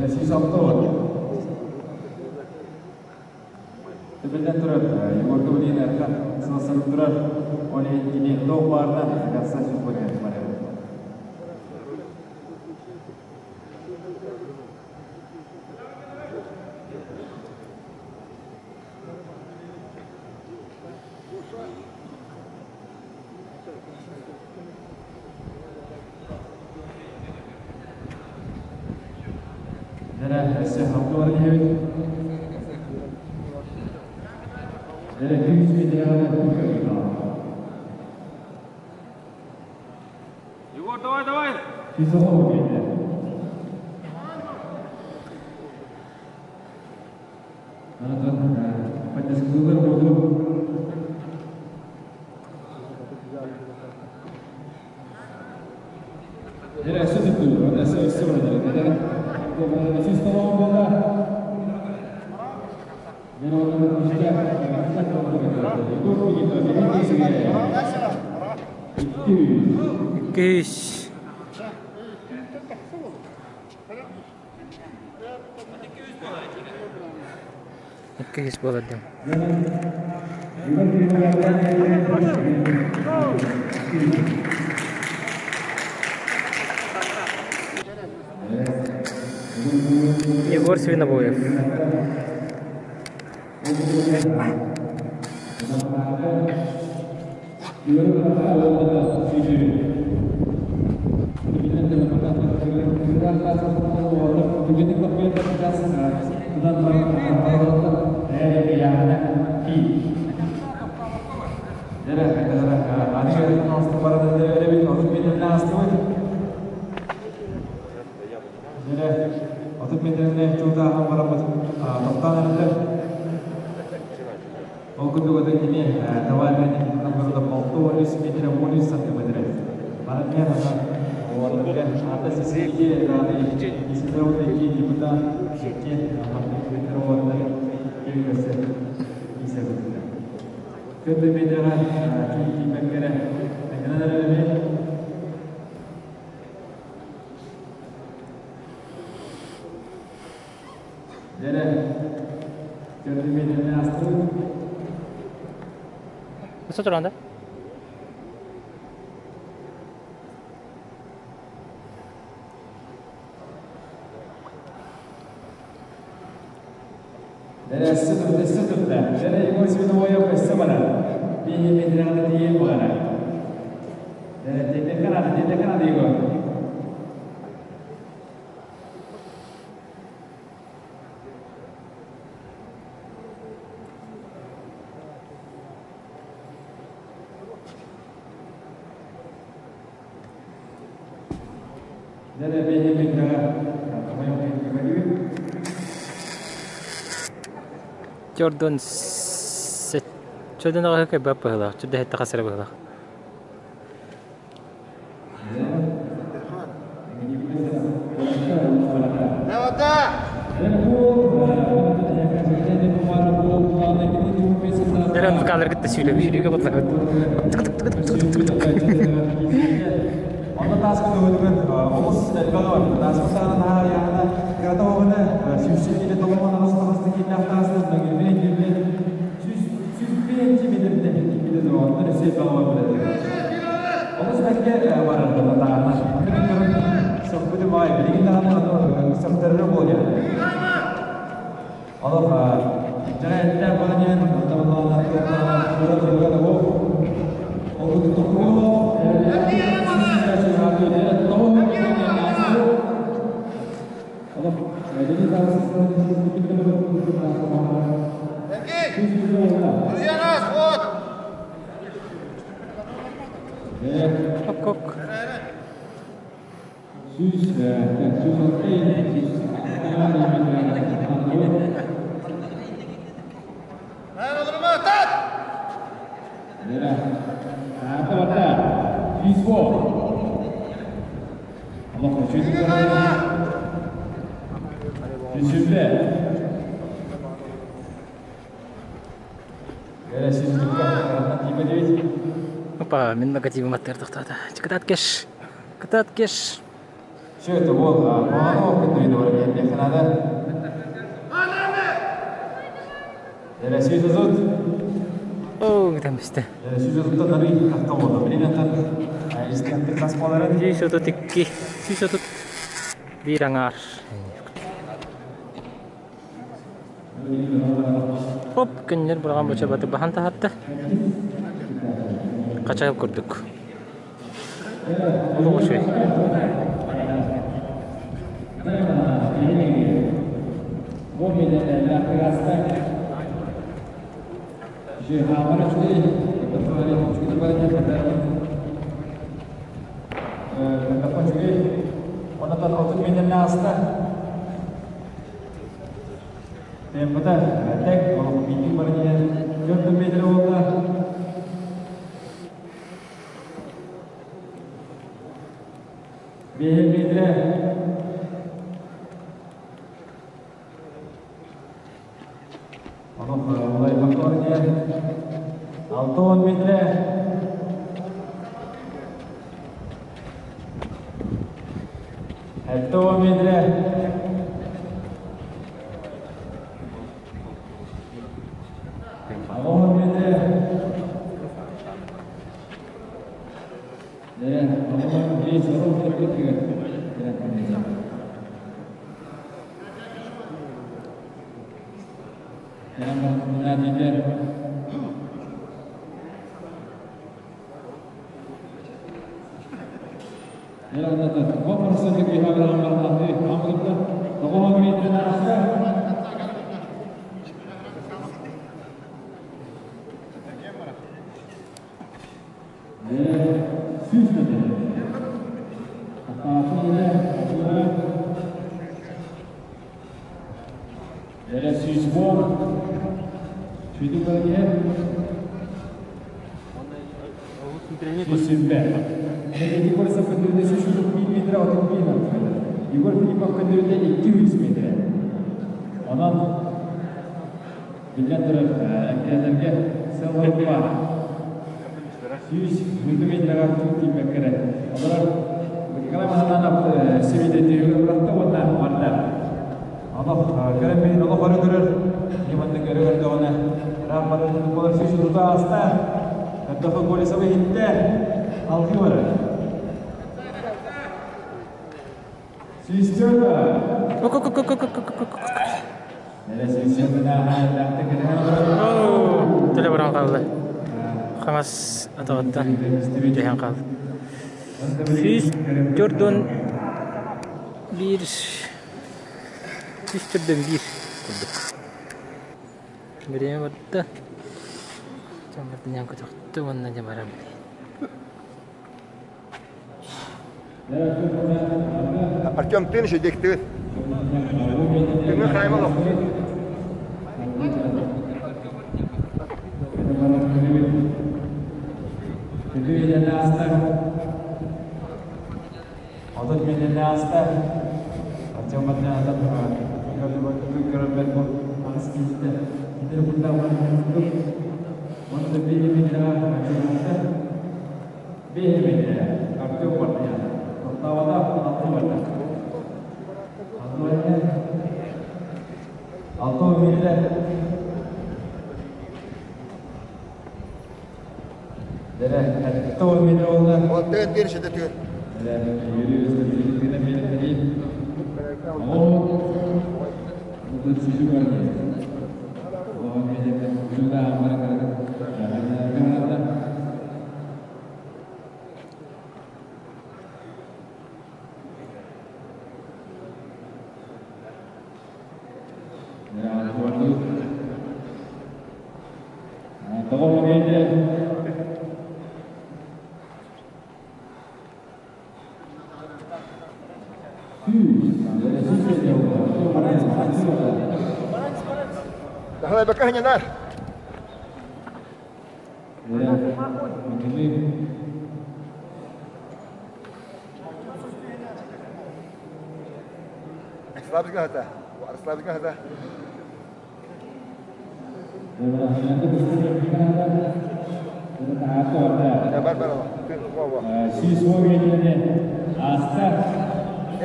106 Биллэн турар, Егор Гаврилович Эрхан сыл турар, ол иһин кини туох баарынан конца сүз барар. Дэрэ, өссө халты иһэбит. Дэрэ, күүс метряҕа Егор, давай, давай! Тизоҕо биэрдэ. Анатон поддержкалыылар буолуо. Дэрэ, өссө түттүлэр, өссө өссө барар. Дэрэ, сүүс толоон буолла. Күүс. Икки буолар дим. Егор Свинобоев. Отут метринэн чуутаахан бараммыт тохтоон эрэллэр. Ол курдук ото кини товарнай барыта 63 метр 13 сантиметр. Манан ана уолларга ата сисики иситеута депутат икки метр уоллар кииргесе исебитилер. Көбө метрга киирбеккере эҥрен Дere, төрдү метрини астыбыт. Nasıl туранда? Dere өссө турда, өссө турда. Dere Егор Свиновоев өссө барар. Бии метраны тиийэн барар. Dere тиэтэ канады, тиэтэ канады Егор. Dere бии метрага Jordan Jordan аҕа кэбэп быһылаах, чүдэ хэтте хасыра быһылаах. Дere музыкалар кытта сүүрэ сүүрүүгэ батлахыт. Онно тааска көмөтүгэр олус элбэҕи бар. Тааска саана наһаа яһана кырата оҕуна сүүсчэ киилэ толомон аҕыс таҕыста киилээх таастан мөҥүрбээн киирбэт сүүс сүүс биэнчи метртэн киирбитэ дуо онтон өссө элбэҕи бар билэллэр. Олус бэркэ барар тааһына. Аны мен көрөн сөхпүтүм аай билигин даҕаны аны сөхтөрөрө буолуо. Олох дьара эттээх буолан иһэн онтон тура туруга да ол Ок-ок. Опа, мин негативым аттар тохтоото. Кытаат кеш. Кытаат кеш. Все это вот, по надо. Сүүс Оо, тамыста. 130 тахта болду. Билинен истентик таспаларын 132, 131 аңар. Хоп, күннер бураган боча баты бахан тахатты. Качайыл курдук. Олох үчүгэй. Егор Филиппов көндөрүтэ 200 метр. Онон биллэн турар эмтиэннэргэ сыллар бар. 100 метрга тиийбэккэ Олорор Николай Махананов сибиде түйүгөр бырахта уонна барда. Олох көрөн билин олох өрө көрөр. Ниманны көрө көрдөҕүнэ ыраах барар болар сүүс тута аста. Көрдөхө Колесова иһиттэ. Алгы барар. Төлө баран хаалла. Хаҥас атаҕыттан түһэн хаалла. 141, 141 курдук. Бириэмэ барда. Дьон көтөхтө уонна дьэ баран Артем, ты еще дек ты. Ты хаймалов. Тыгын тиэр шеде тыгын. Давай пока не наш. Слабый гата. Слабый гата.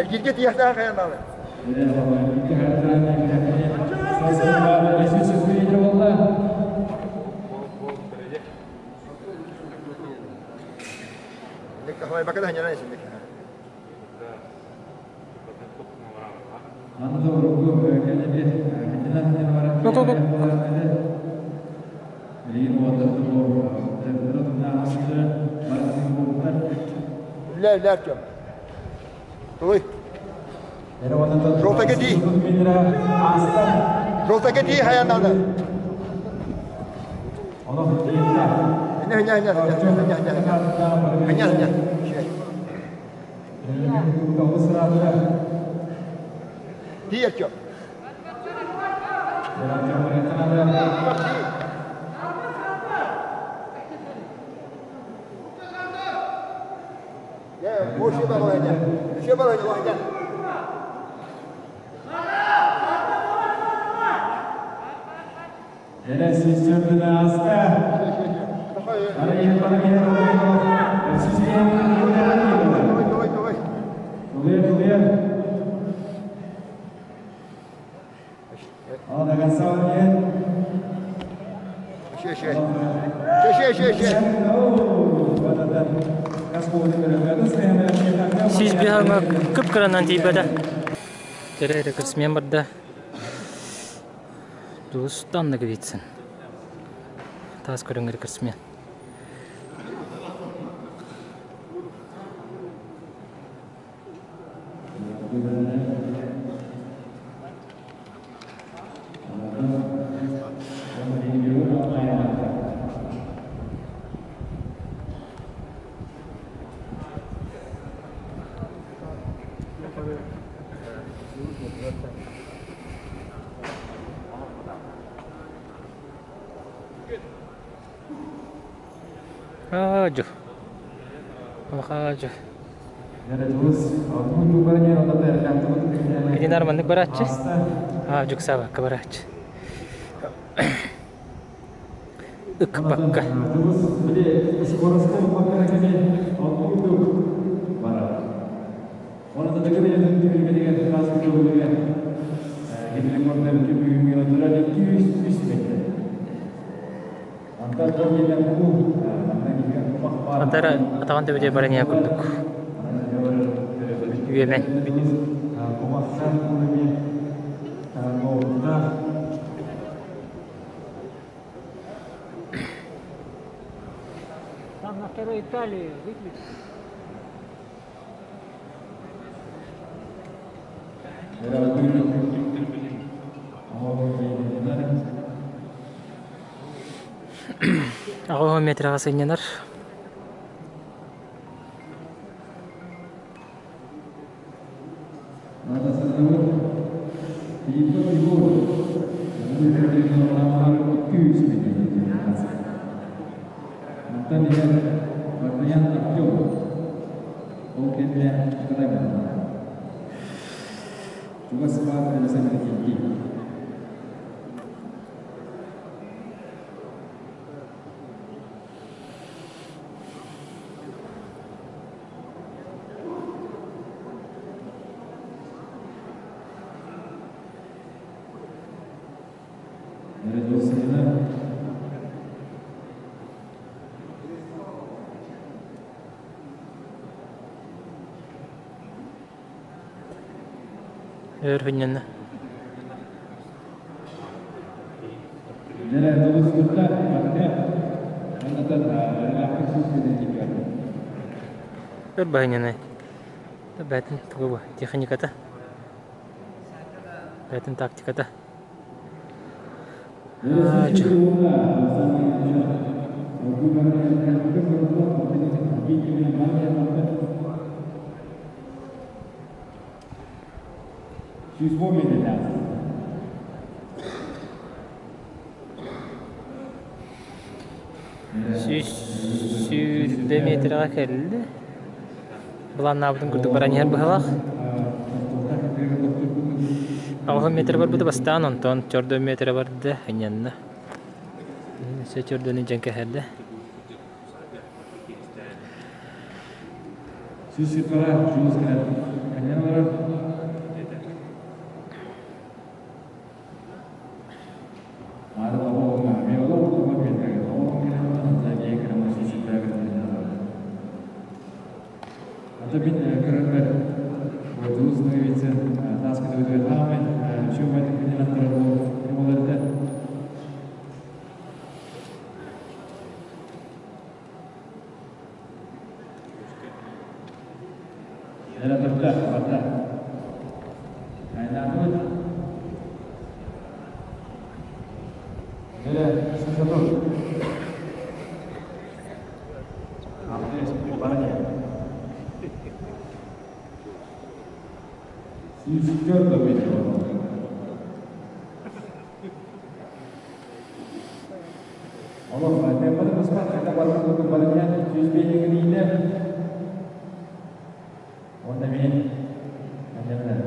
Эргиргэ тиэхтээх хайанаалы. Үлэ үлэ Артем. Туй. Жолтака тии. Жолтака тии хаянаны. Ине ине ине ине ине ине ине. Тии Артем. Сис биһаҥа кып-кыранан тиийбэтэ. Тэрэ эрэ кырсмиэн барда. Дулустан Наговицын. Таас көрүҥэр кырсмиэн. Хаадьы. Хаадьы. Итинар маннык барааччы. Аа, дьуксаабакка барааччы. Ыкпакка. Атара атаҕын төбөтө баран иһэр курдук үөмэн. Там на второй Италии выключи. Аҕа метраҕа сынньанар. Өр хүннэннэ. Өр баһынньанай. Бээтин тугу техниката. Бээтин тактиката. 120 метрға кэллэ. Былааннаабытын курдук баран иһэр быһалаах. Аҕыһын метр барбыта бастаан, онтон чордон метр барда, ынньанна. Өссө чордону дьэн кэһэрдэ. Анньан олорор. Ата мин көрөрбөр Дулус Ноговицын таас көтөбүтүгэр хаамай үчүгэй күнүн аттарар буолар Эрэ турда, барда. Айнаатыбыт. Эрэ, сысатыр. Сүүс төрт Олох, темпаны быспат, хайда барытын курдук баран иһэн 105 кириитэ. Уонна мин анньанар.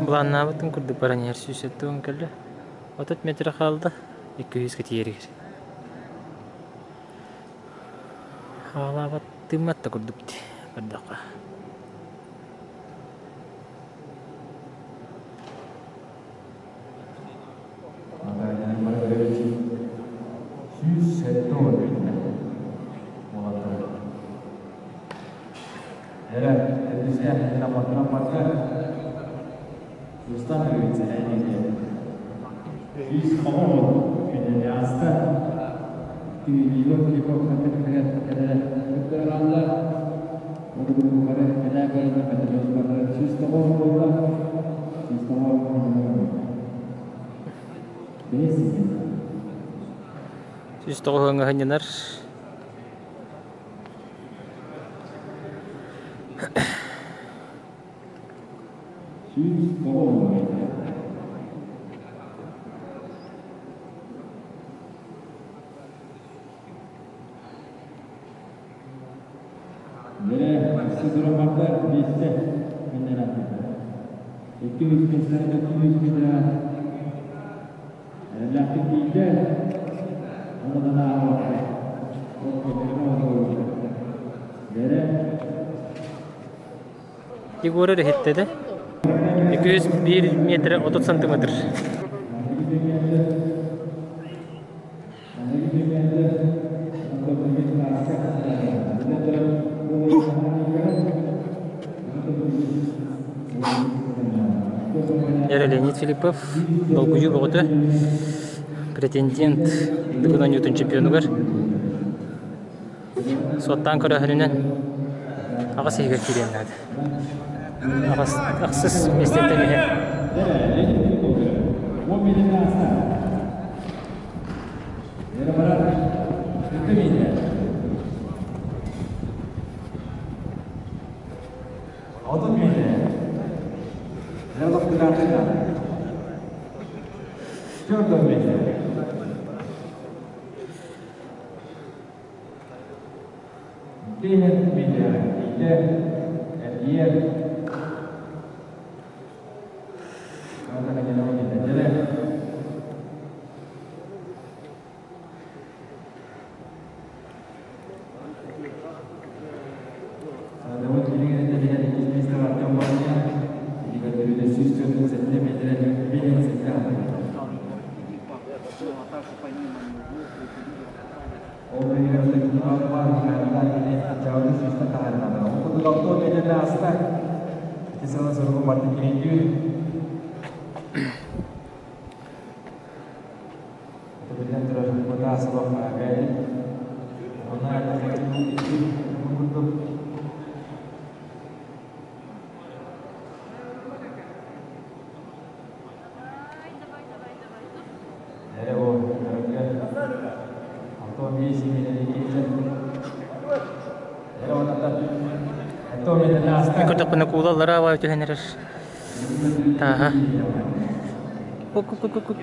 Былааннаабытын курдук баран иһэр 170 кэллэ. 30 метр хаалда, 200 тиийэригэр. Хаалаабат тыыммат да курдук дии көрдөххө. 109 ыҥаһынньанар. Егор иһиттэ да 201 метр 30 сантиметр. Яра Леонид Филиппов, долгуйуу бөҕөтө, претендент Дыгын оонньуутун чемпионугар суоттаан көрөөһүнүнэн аҕыс иһигэр киириэн наада. Ахсыс миэстэттэн иһэ. курдук. Эрэ ол көрөргө 65 миэтэрэ киирдэ. Эрэ онтон 6 миэтэрэ ааста. Мин көрдөхпүнэ куулаллара абай түһэн эрэр. Тааһа. Ку-ку-ку-ку.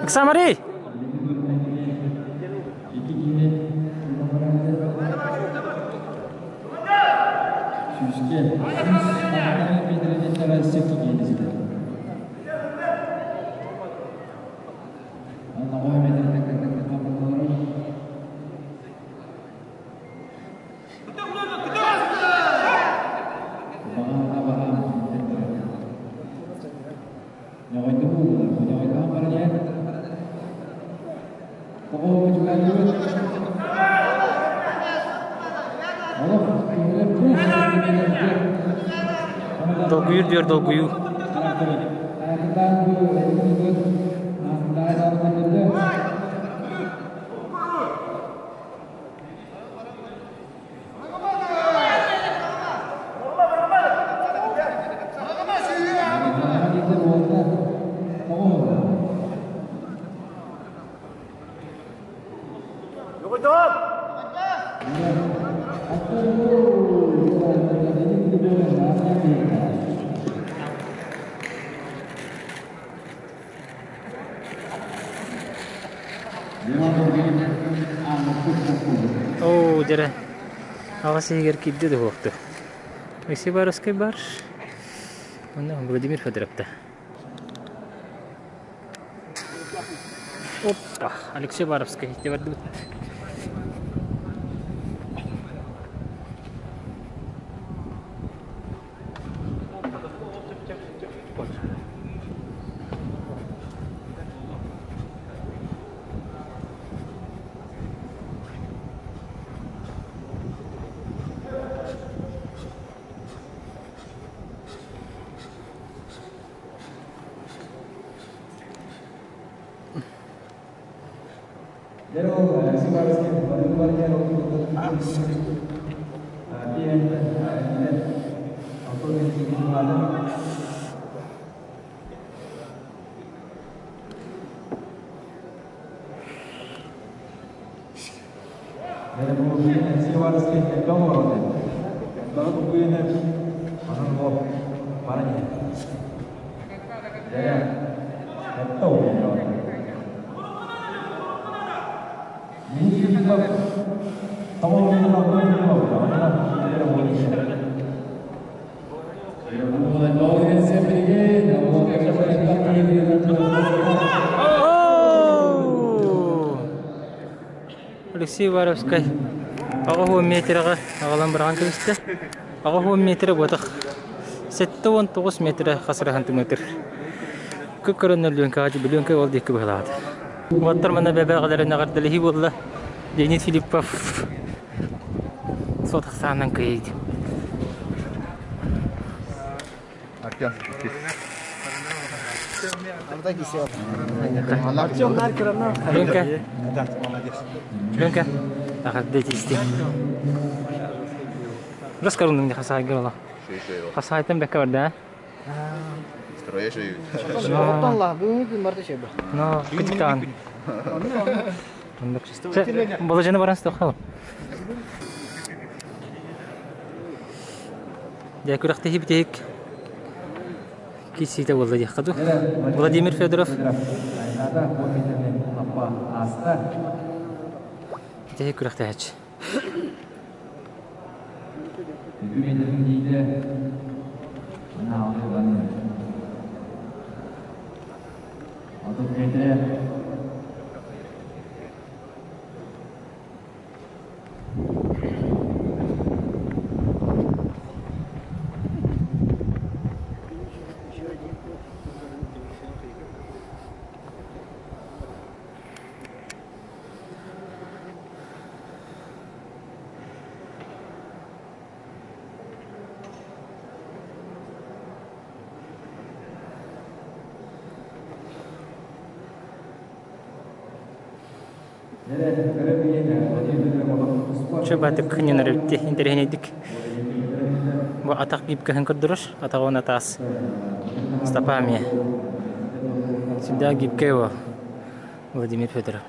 Ыксамарый! Долгуйур диyor долгуйуу. Оо, дьэрэ, аҕас иһигэр киирдэ да уһуохту. Алексей Баровскай бар. Онно Владимир Федоровта. Оппа, Алексей Баровскай ити бардыбыт. Алексей Уваровскай 80 метрэҕэ аҕалан быраҕан кэбистэ. 80 метрэ буотах 79 метрэ хасыраһан тымытыр. Күк-көрөн Лүөҥкэҕэ Бүлүөҥкэ ол диэки быһалаата. Уоттар манна бэбэҕэлэрин эҕэрдэлэһии буолла. Леонид Филиппов суотахсаанан кыайыйды. Артем. Ленка. Ленка. Эҕэрдэ тиистин. Рас көрүнүҥ де хасаайгыр ола. Хасаайтан бэккэ барда. Но кытыктаан. Боложены баран стоқал. Дьэ күрэхтэһии бүтэһик киирсиитэ буолла диэххэ дуу. Владимир Федоров бүтэһик күрэхтэһээччи. Чөбатык кынньанар эбитти, интэриэһинэйдик. Бу атах гибкаһын көрдөрөр, атаҕа уонна таас. Стопа эмиэ. Всегда гибкая его, Владимир Федоров.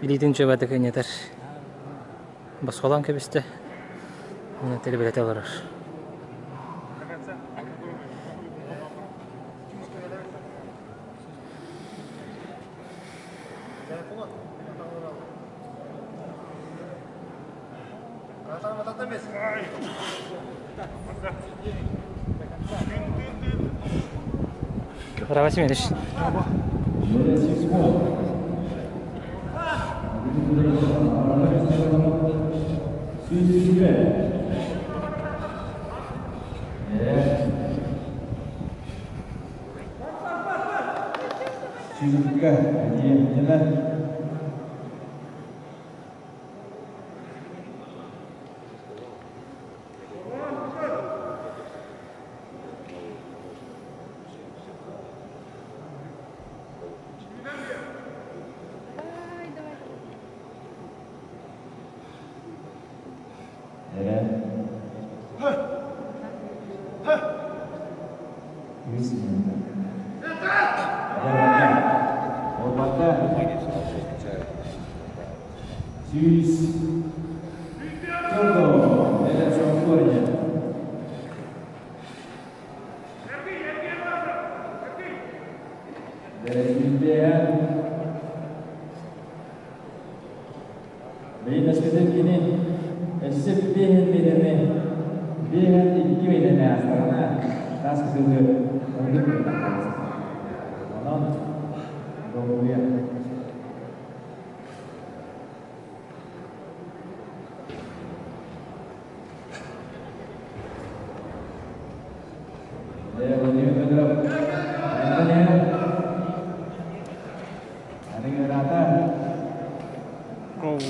Илиитин чөбөтө кынньатар. Босхолоон кэбистэ. Уонна тэлибирэтэ олорор. Браво, Семенович.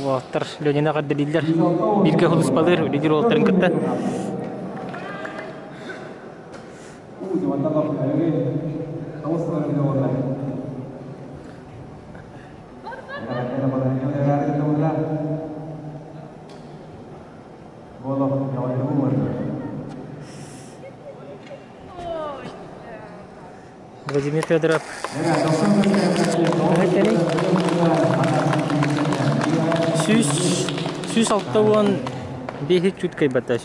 Уолаттар Ленина эҕэрдэлииллэр. Бииргэ сулууспалыыр, үлэлиир уолаттарын кытта. Владимир Федоров. 165 чуть кайбата.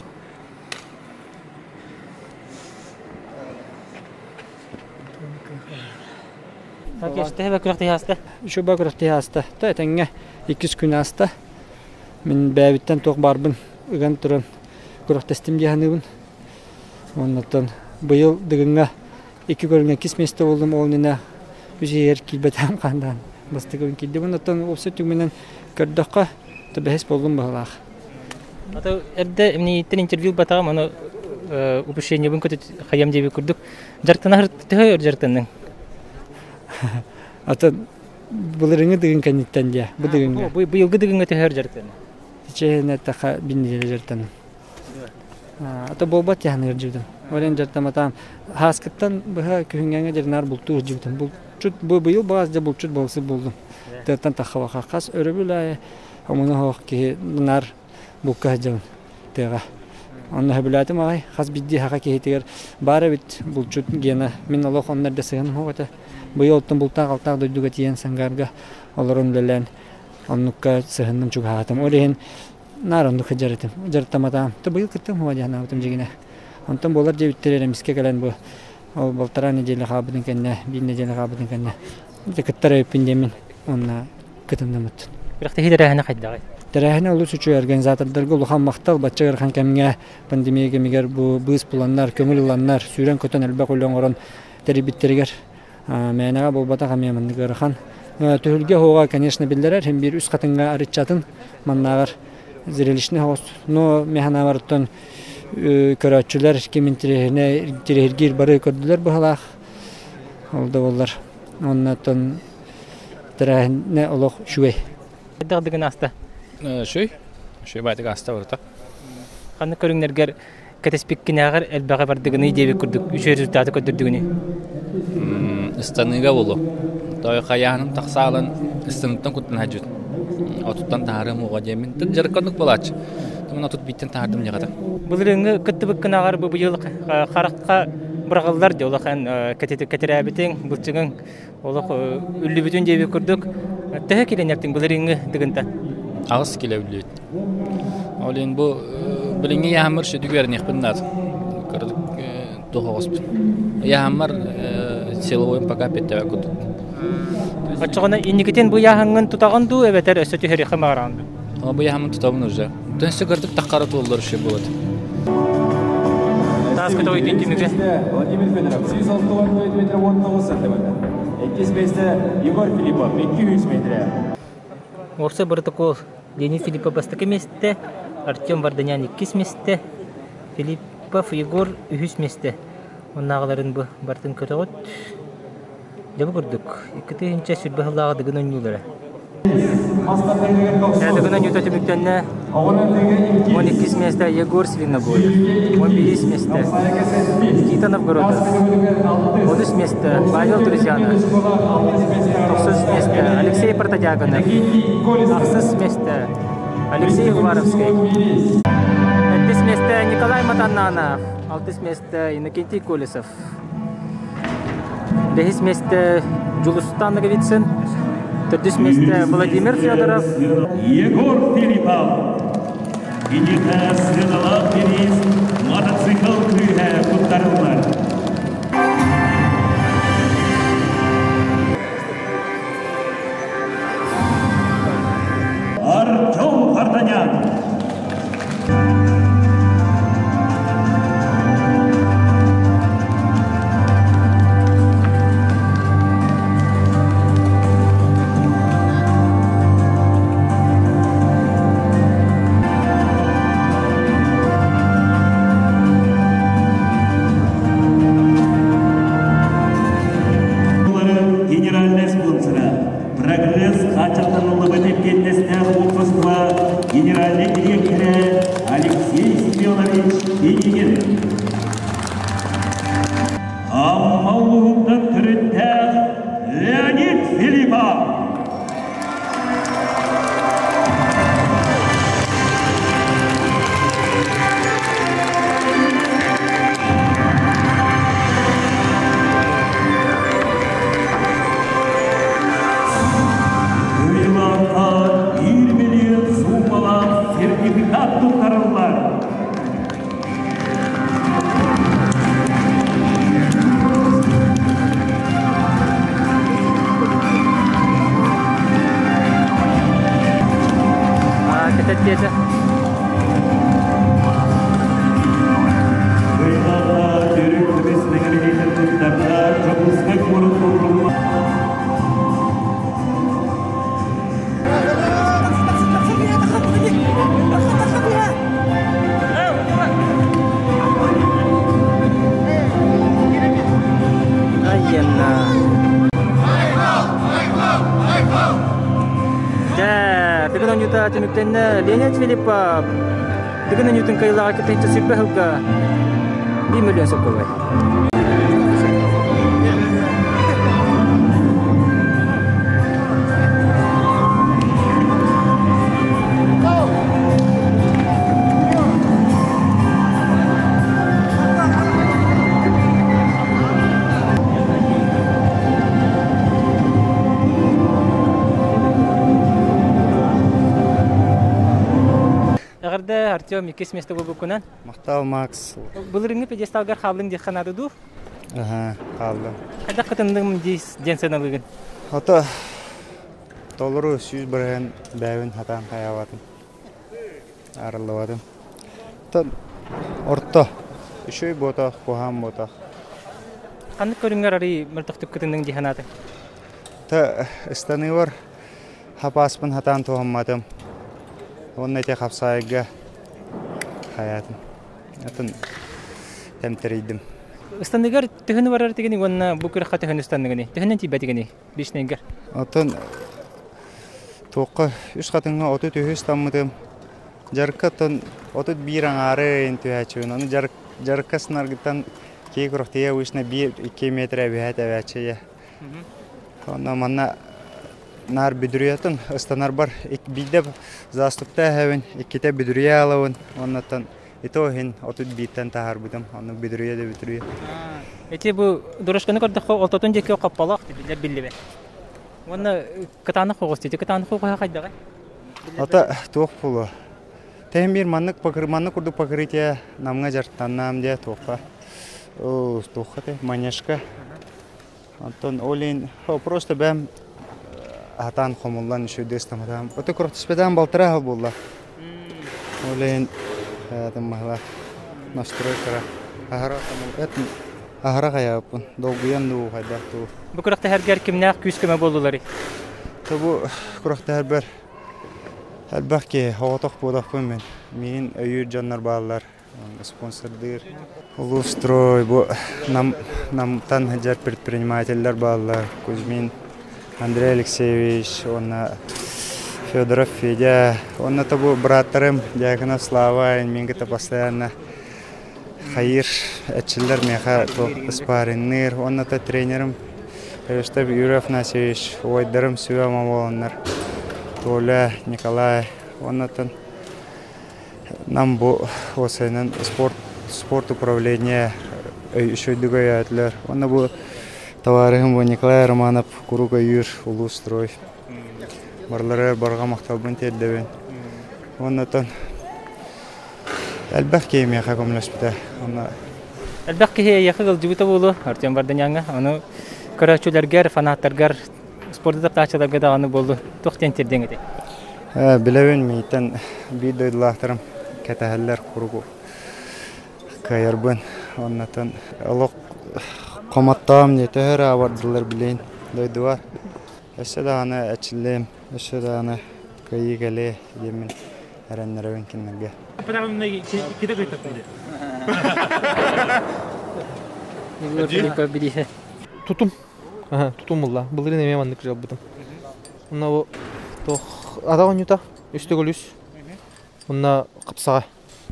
Үчүгэй күрэхтэһии ааста. Та этэҥҥэ иккис күн ааста. Мин бэйэбиттэн туох баарбын ыган туран күрэхтэстим дии саныыбын. Оннуттан быйыл Дыгыҥҥа икки көрүҥҥэ иккис миэстэ буоллум. Ол иннинэ үс иһигэр киирбэтэҕим хандаан бастакыбын киирдим. Оннуттан уопсай түгүнэн көрдөххө, то бэһис буоллум быһыылаах. Ата эрдэ эмнииттэн интервью ылбатаҕым, ону упущениебын көтүт хайам диэбит курдук. Дьарыктана төһө өр дьарыктанныҥ? Ата былырыҥҥы дыгын кэнниттэн диэ, бу дыгыҥҥа. Быйылгы дыгыҥҥа төһө өр дьарыктанныҥ? Чэһинэ таха биннилere дьарыктанным. Ата буолбат яһаныгар дьыбытым. Олен дьарыктаматаам. Хааскыттан быһа күһүҥҥэҥэ дьарынаар бултуур дьыбытым. Булчут бу быйыл баас дьэ булчут буолсу булдум. Тыаттан тахха хас өрөбүл аайы омуна хоох киһи наар булка сылдьабын тыаҕа. Онно сөбүлээтим аҕай. Хас биирдии саха киһитигэр баар эбит булчут гена. Мин олох онно эрдэ сыһыаным суох этэ. Быйыл оттон бултаах-алтаах дойдуга тиийэн Сангарга олорон үлэлээн оннукка сыһынным чугаһаатым. Ол иһин наар оннук сылдьар этим. Дьарыктаматаҕым. То быйыл кыттым хума диэн санаабытым дьигинэ. Онтон буолар диэбиттэр эрэ эмискэ кэлэн бу ол балтараа неделя хаалбытын кэннэ, биир неделя хаалбытын кэннэ кыттар эбиппин диэммин. уонна кытыннымыт. Күрэхтэһии тэрээһинэ хайдаҕый? Тэрээһинэ олус үчүгэй организатордарга улахан махтал бачча ыарахан кэмҥэ пандемия кэмигэр бу быыс буланнар, көҥүл ыланнар, сүүрэн-көтөн элбэх үлэ оҥорон тэрийбиттэригэр мээнэҕэ буолбатах эмиэ маннык ыарахан. Түһүлгэ оһоҕо, конечно, биллэрэр, һин биир үс хатыҥҥа арыччатын маннааҕар зрелищный оһоҕос. Но механаварыттан көрөөччүлэр ким интэриэһинэ интэриэһиргиир бары көрдүлэр быһалаах. Ол да буоллар оннуттан тэрээһинэ олох үчүгэй. Хайдах дыгын ааста? Үчүгэй. Үчүгэй баайтык ааста барыта. Ханнык көрүҥнэргэр кэтэспиккинээҕэр элбэҕи бардыгыный диэбит курдук үчүгэй результаты көрдөрдүгүнүй? Ыстаныыга буолуо. Той хайааһыным тахсаалан ыстаныттан куттан сылдьыбыт. Отуттан таһаарыам уоҕа диэммин. Тут дьарыкка оннук буолааччы. Мин отут бииртэн таһаардым дьаҕата. Былырыыҥҥы кыттыбыккынааҕар бу быйыл харахха быраҕыллар дии улахан кэтирээбитиҥ, былчыгыҥ олох үллүбүтүн диэбит курдук. Төһө килэнэртиҥ былырыыҥҥы дыгынтан? 8 кило үллүбүт. Ол иһин бу билиҥҥи ыйааһыммар сүдү үөрэниэхпин наада. Кырдык туох оҕуспун. Ыйааһыммар силовойум пока петтэбэ курдук. Оччоҕуна инникитин бу ыйааһыҥҥын тутаҕын дуу эбэтэр өссө түһэриэххэ баҕараҕын дуу? Бу ыйааһыммын тутабын уже. Өссө кырдык таххара туоллар еще болады. Таас көтөҕүтүн түмүгэ. Владимир Федоров 164 метр 19 сантиметр. Иккис миэстэ Егор Филиппов 200 метр. Уопсай протокол Леонид Филиппов бастакы миэстэ, Артем Варданян иккис миэстэ, Филиппов Егор үһүс миэстэ. Оннааҕыларын бу барытын көтөҕүт. Дьэ бу курдук, 2020 сыллааҕы Дыгын оонньуулара. Дыгын оонньуута түмүктэннэ. 12 миэстэ Егор Свинобоев, 11 миэстэ Никита Новгородов, 13 миэстэ Павел Друзьянов, 9 миэстэ Алексей Протодьяконов, 8 миэстэ Алексей Уваровский, 7 миэстэ Николай Матаннанов, 6 миэстэ Иннокентий Колесов. Бэһис миэстэ Дьулустан Ноговицын, төрдүс миэстэ Владимир Федоров. Егор Филиппов. Киниэхэ сыаналаах бириис мотоцикл күүһэ туттарыллар. Артем Варданян. Генеральный спонсора Прогресс хааччахтаныллыбыт эппиэтинэстээх уопсастыба генеральнай дириэктэрэ Алексей Семенович Пинигин. Амма улууһуттан төрүттээх Леонид Филиппов. Кыайыылаахха биир миллион суумалаах сертификат туттарыллар. Кэтэтиэтэ. Айына. Дьэ, Дыгын оонньуута түмүктэннэ. Леонид Филиппов Дыгын оонньуутун кыайыылааҕа кытынча сүүрбэ сылга 1 миллион сокуобай. Эҕэрдэ, Артем, иккис миэстэ буолбуккунан. Махтал, Макс. Былырыҥҥы пьедесталгар хааллыҥ диэххэ наада дуу? Аха, хааллым. Хайдах кытынным диэн сыаналыыгын? Ото Толору 100% бэйэбин сатаан хайаабатым. Арыллыбатым. Оттон орто. Үчүгэй буотах, куһаҕан буотах. Ханнык көрүҥҥэр арый мөлтөхтүк кытынныҥ дии санаатыҥ? Та ыстаныыбар хапааспын хатаан туһамматым. Уонна ити хапсаайга хайаатым. Атын тэмтэрийдим. Ыстаныгар төһөнү барар этигиний уонна бу күрэххэ төһөнү ыстанныгыный? Төһөнөн тиийбэтигиний личнэйгэр? Оттон туохха үс хатыҥҥа 33 ыстаммытым. Дьарыкка оттон 31 аҥаары түһээччибин. Ону дьарык дьарыкка сынаргыттан киһи күрэхтэһии обычно 1-2 метр эбиһэ тэбээччи. Онно манна наар бүдүрүйэтин ыстанарбар биирдэ заступта эһэбин, иккитэ бүдүрүйэ аалабын уоннаттан ито иһин 31-тэн таһаарбытым. Онно бүдүрүйэ да бүдүрүйэ. Ити бу дорожканы көрдөххө ортотун диэки хопполоох биллэр биллибэт. Уонна кытаанах оҕус дии. Кытаанах оҕуһа хайдаҕай? Ата туох буолуо? Тэһин биир маннык маннык курдук покрытие намҥа дьарыктаннаам диэ туохха. Туохха те манежка. Онтон ол иһин просто бэм аһатаан хомуллан үчүгэйдик ыстаматаам. Ото күрэхтэспэтэҕим балтараа сыл буолла. Ол иһин маһыла настройкара аһара аһара хайааппын долгуйан дуу хайдах дуу. Бу күрэхтэһэргэр кимнээх күүс-көмө буоллуларый? Бу күрэхтэһэрбэр элбэх киһи оҕотох буолахпын мин. Миин өйүүр дьоннор бааллар. Спонсордыыр Улуустрой бу нам Намтан сылдьар предпринимателлэр бааллар Кузьмин Андрей Алексеевич уонна Федоров Федя уонна тобу бырааттарым Дьяконов Слава мин кытта постоянно хайыыр эрчиллэр миэхэ туох спарринныыр уонна то тренерим Эвестов Юрий Афанасьевич убайдарым сүбэ-ама буоланнар Толя Николай уоннаттан Нам бу уопсайынан спорт спорт управление үчүгэйдик өйөөтүлэр. Уонна бу табаарыһым бу Николай Романов куруук өйүүр улуус строй. Барыларыгар барҕа махталбын тиэрдэбин. Уонна оттон элбэх киһи миэхэ көмөлөспүтэ. Онно Элбэх киһи эйиэхэ ыалдьыбыта буолуо, Артем Варданяҥҥа. Ону көрөөччүлэргэр, фанаттаргар Спорду таптааччыларга даҕаны буоллун, туох диэн тиэрдиэҥ этэй? Билэбин, миигиттэн биир дойдулаахтарым кэтэһэллэр куруук кыайарбын. Оннотон олох хомоттоом дии, төһө эрэ абардылар билин дойдубар. Өссө даҕаны эрчиллиэм, өссө даҕаны кыайыы кэлиэ диэммин эрэннэрэбин кинилэргэ. Тутум Тутум булла. Былырыын эмиэ маннык дьалбытым. Онно бу туох ата оонньуута үс төгүл үс. Онно хапсаҕа.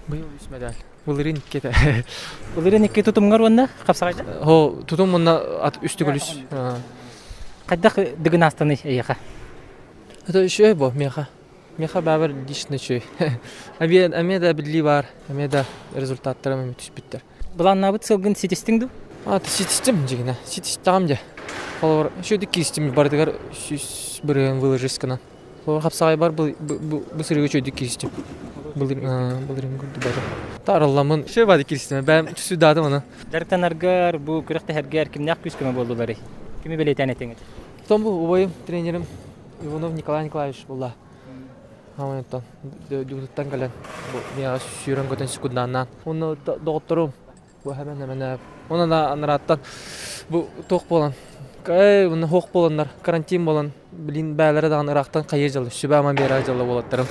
Быйыл үс медаль. Былырыын икки этэ. Былырыын икки тутумҥар уонна хапсаҕайда? Хо тутум уонна ат үс төгүл үс. Хайдах дыгын аастаный эйиэхэ? Это үчүгэй бо миэхэ. Миэхэ баабар лично үчүгэй. Эмиэ эмиэ да биллии баар, эмиэ да результаттарым эмиэ түспүттэр. Былааннаабыт сылгын ситистиҥ дуу? Ситистим дьигинэ. Ситистэҕим дьэ. Холобур, үчүгэйдик киристим барытыгар 100% выложись гынан. Холобур, хапсаҕайбар бу сырыыга үчүгэйдик киристим. Былырыын курдук бары. Таарылламмын үчүгэй баады киристим. Бэйэм сүрдаатым аны. Дьарыктанаргар, бу күрэхтэһэргэр кимнээх күүс-көмө буоллуларый? Кими бэлиэтээн этиҥ этэ? Потом бу убайым, тренерим Иванов Николай Николаевич буолла. Хамайыттан дьуутуттан кэлэн бу миэхэ сүүрэн-көтөн секундааннаан уонна доҕотторум бу хэмэн хэмэнээп уонна анарааттан бу туох буолан ээ уонна суох буоланнар карантин буолан билин бээлэрэ даҕаны ыраахтан хайыы дьалла сүбэ-ама биэрэ дьалла уолаттарым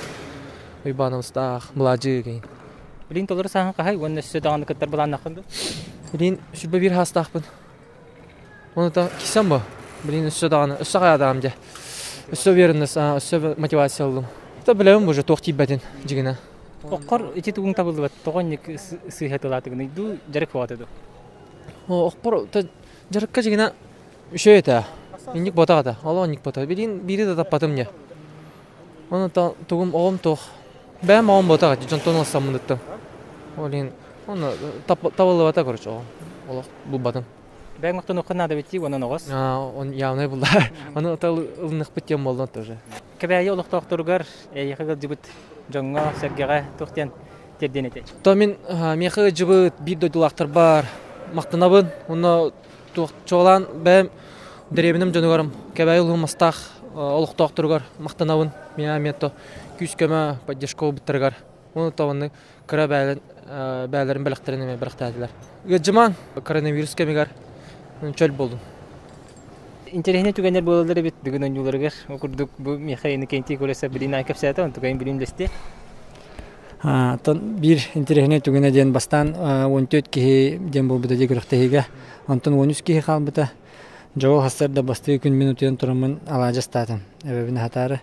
Уйбаанабыстаах Мылаадьы киин Билин толору сааһын хаһай уонна өссө даҕаны кыттар былааннааххын дуу? Билин 21 хаастаахпын. Онута кисэн бу. Блин, өссө даҕаны, өссө хайаатаҕым дьэ. Өссө уверенность, өссө мотивация ыллым. Да билэбин уже туох тиийбэтин дьигинэ. Оккор ити тугуҥ табыллыбат, тоҕо инник сыыһа тылаатыгыный дуу, дьарык буолата дуу? Окпор дьарыкка дьигинэ үчүгэй этэ. Инник буотах этэ. Олох инник буотах. Билин биири да таппатым дьэ. Онута тугум оҕом туох. Бэйэм оҕом буотах этэ, дьонтон ылсаммыныттан. Ол иһин оны табыллыбата короче оҕом. Олох булбатым. Бэйэҥ охтонуоххун наада битии уонан оҕос. Он явнай булла. Аны ылыныахпыт диэн буолла тоже. Кэбээйи олохтоохторугар эйиэхэ ыалдьыбыт дьоҥҥо, сэргэҕэ туох диэн тиэрдиэн этэй? То мин миэхэ ыалдьыбыт биир дойдулаахтарбар махтанабын. Онно туох чуолаан бэйэм дэриэбинэм дьонугар Кэбээйи улууһун Мастаах олохтоохторугар махтанабын. Миа мето күүс-көмө поддержка ылбыттарыгар. Уонна онно кыра бээлэрин бэлэхтэрин эмиэ бэлэхтээтилэр. Ыалдьымаҥ, коронавирус кэмигэр чөл буолун. Интэриэһинэй түгэннэр буолаллар эбит бүгүн оонньууларыгар. Ол курдук бу миэхэ Иннокентий Колесов билиин кэпсээтэ, онтукайын билиин үлэстиэ. Оттон биир интэриэһинэй түгэнэ диэн бастаан 14 киһи диэн буолбута дии күрэхтэһиигэ. Онтон 13 киһи хаалбыта. Дьоҕул хастар да бастыы күн мин утуйан тураммын алаадьы астаатым. Эбэбин аһатаары.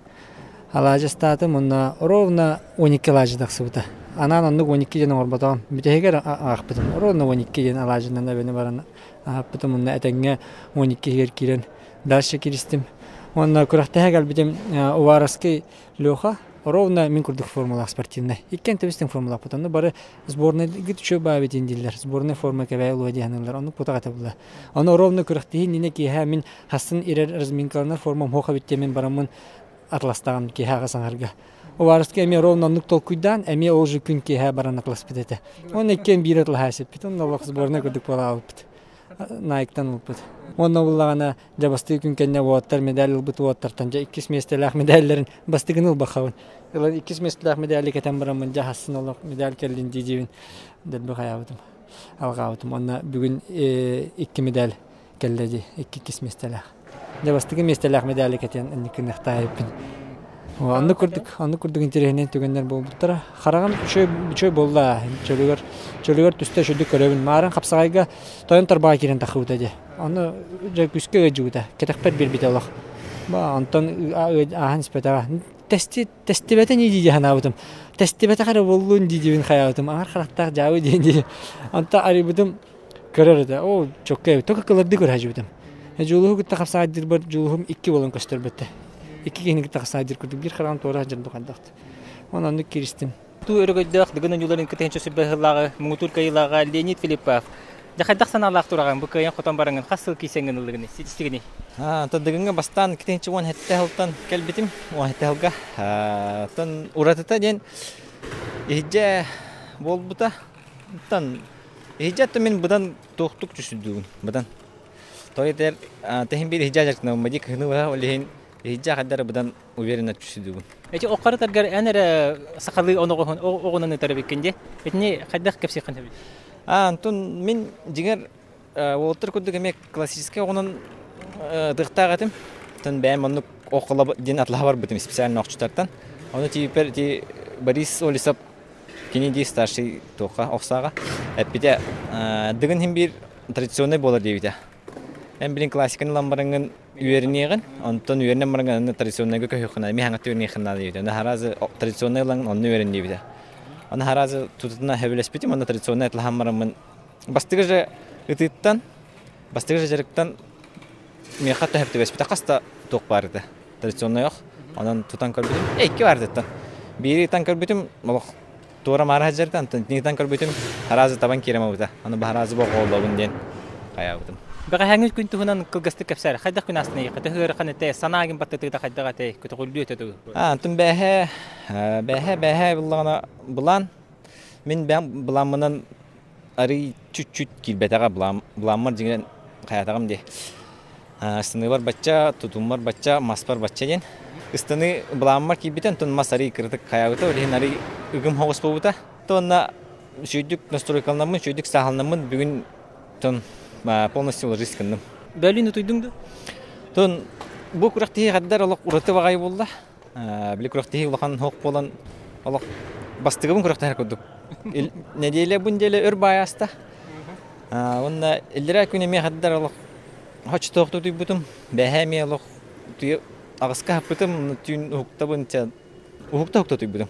Алаадьы астаатым уонна ровно 12 алаадьы тахсыбыта. Анаан оннук 12 диэн оҥорботоҕум. Бүтэһигэр аахпытым. Ровно 12 диэн алаадьынан эбэни баран аһаппытым уонна этэҥҥэ 12 иһигэр киирэн дальше киристим. Уонна күрэхтэһэ кэлбитим Уваровский Леха ровно мин курдук формалаах спортивнай. Иккиэн тэбистин формалаахпыт. Онно бары сборнайгыт үчүгэй баабитин дииллэр. Сборнай форма кэбээ улуа диэханыыллар. Оннук путах этэ була. Ону ровно күрэхтиһии иннинэ киэһэ мин хассын ирэр разминкаланар формам хоха биттэ мин бараммын атластаҕым киэһэ саҥарга. Уваровский эмиэ ровно оннук толкуйдаан, эмиэ ол же күн киэһэ баран атласпыт этэ. Уонна иккиэн биир атлаһа сиппит. Онно олох сборнай курдук буолаабыппыт. Найктан ылбыт. Уонна буллаҕына дьэ бастыы күн кэннэ уоттар медаль ылбыт уоттартан дьэ иккис миэстэлээх медалларын бастыгын ылбахабын. Ылан иккис миэстэлээх медали кэтэн бараммын дьэ хасын олох медаль кэллин дии диибин дэлби хайаабытым. Алҕаабытым. Уонна бүгүн икки медаль кэллэ дии икки иккис миэстэлээх. Дьэ бастакы миэстэлээх медали кэтэн инникки Оннук курдук, оннук курдук интэриэһинэй түгэннэр буолбуттара. Хараҕым үчүгэй үчүгэй буолла. Чөлүгэр чөлүгэр түстэ үчүгдүк көрөбүн. Маарын хапсаҕайга тойон тарбаҕа киирэн таххыбыта дии. Ону дьэ күүскэ ыалдьыбыта. Кэтэхпэр биэрбитэ олох. Ба онтон ааһан испэтэҕэ. Тести тестибэтэ нии дии санаабытым. Тестибэтэх эрэ буоллун дии диибин хайаабытым. Аҥар харахтаах дьаабы диэн дии. Онтон арыйбытым көрөр этэ. Оо, чоккай эбит. Только кылардыы көрө сылдьыбытым. Дьулуһу кытта хапсаайдыырбар дьулуһум икки буолан көстөрбөттө. Икки киһини кытта хапсаайдыыр курдук биир хараҕым туора сылдьар хайдахт. Онон оннук кииристим. Туу өрөгөйдөөх Дыгын оонньууларын кытыһынча сүрбэ сыллааҕы муҥутуур кыайыылааҕа Леонид Филиппов. Дьэ хайдах санаалаах тураҕын бу кыайан хотон бараҥын хас сыл киисэҥҥин ыллыгыный, ситистигиний? Дыгыҥҥа бастаан 2017 сылтан кэлбитим, 17 сылга. Оттон уратыта диэн иһирдьэ буолбута. Оттон иһирдьэ мин быдан туохтук түсүрдүүгүн быдан. Той этэр тэһин биир иһирдьэ дьарыктанабын дии кыһыны быһа ол иһин иһирдьэ хайдар быдан уверенно түсүрдүүгүн. Эти оккарытаргар эн эрэ сахалыы оноҕоһун оҕунан ытар эбиккин дии. Итини хайдах кэпсиэххин сөбүй? А, антон мин дьиҥэр уолаттар курдук эмиэ классическай оҕунан ытыахтаах этим. Оттон бэйэм оннук оххола диэн атлаһа барбытым специально охчутартан. Ону тиийпэр ити Борис Олесов кини дии старший туохха охсааҕа эппитэ дыгын иһин биир традиционнай буолар диэбитэ. Эн билин классиканы ылан бараҥҥын үөрэниэҕин, онтон үөрэнэн бараҥҥын аны традиционнайга көһүөххүн эмиэ хаҥатта үөрэниэххин наада диэбитэ. Аны харазы традиционнай ылаҥ онно үөрэн диэбитэ. Аны харазы тутутуна сөбүлэспитим, онно традиционнай атлаһан бараммын бастакы же ытыыттан, бастакы же дьарыктан миэхэ төһөп түбэспитэ хас да туох баар этэ. Традиционнай ох. Онон тутан көрбүтүм. Икки баардыттан. Биири ытан көрбүтүм, олох туора маара сылдьарда, онтон итини көрбүтүм, араазы табан киирэн барбыта. Аны баһараазы боҕооллобун диэн хайаабытым. Бэҕэһээҥҥи күн туһунан кылгастык кэпсээр. Хайдах күн астына эйиэхэ? Төһө ыарахан этэ? Санаагын баттатыыта хайдах этэй? Көтөҕүллүү этэ дуу? Антон бээһэ, бээһэ, бээһэ буллаҕына былаан. Мин бэйэм былааммынан арый чуть-чуть киирбэтэҕэ былаам, былааммар дьиҥинэн хайаатаҕым дии. Ыстаныыбар бачча, тутуммар бачча, маспар бачча диэн. Ыстаныы былааммар киирбитэ, онтон мас арый кыратык хайаабыта, ол иһин арый ыгым соҕус буолбута. Уонна үчүгэйдик настройкаланаммын, үчүгэйдик сааһыланаммын бүгүн тон полностью ложись гынным. Бөлүүн утуйдуҥ дуо? Тон бу күрэхтэһии хаддар олох ураты баҕайы буолла. Били күрэхтэһии улахан суох буолан олох бастыгыбын күрэхтэһэр курдук. Нэдиэлэ бу нэдиэлэ өр баай ааста. Уонна иллэрээ күн эмиэ хаддар олох хочтоохтук утуйбутум. Бэһээ эмиэ олох аҕыска хаппытым, түүн уһуктабын, уһукта-уһукта утуйбутум.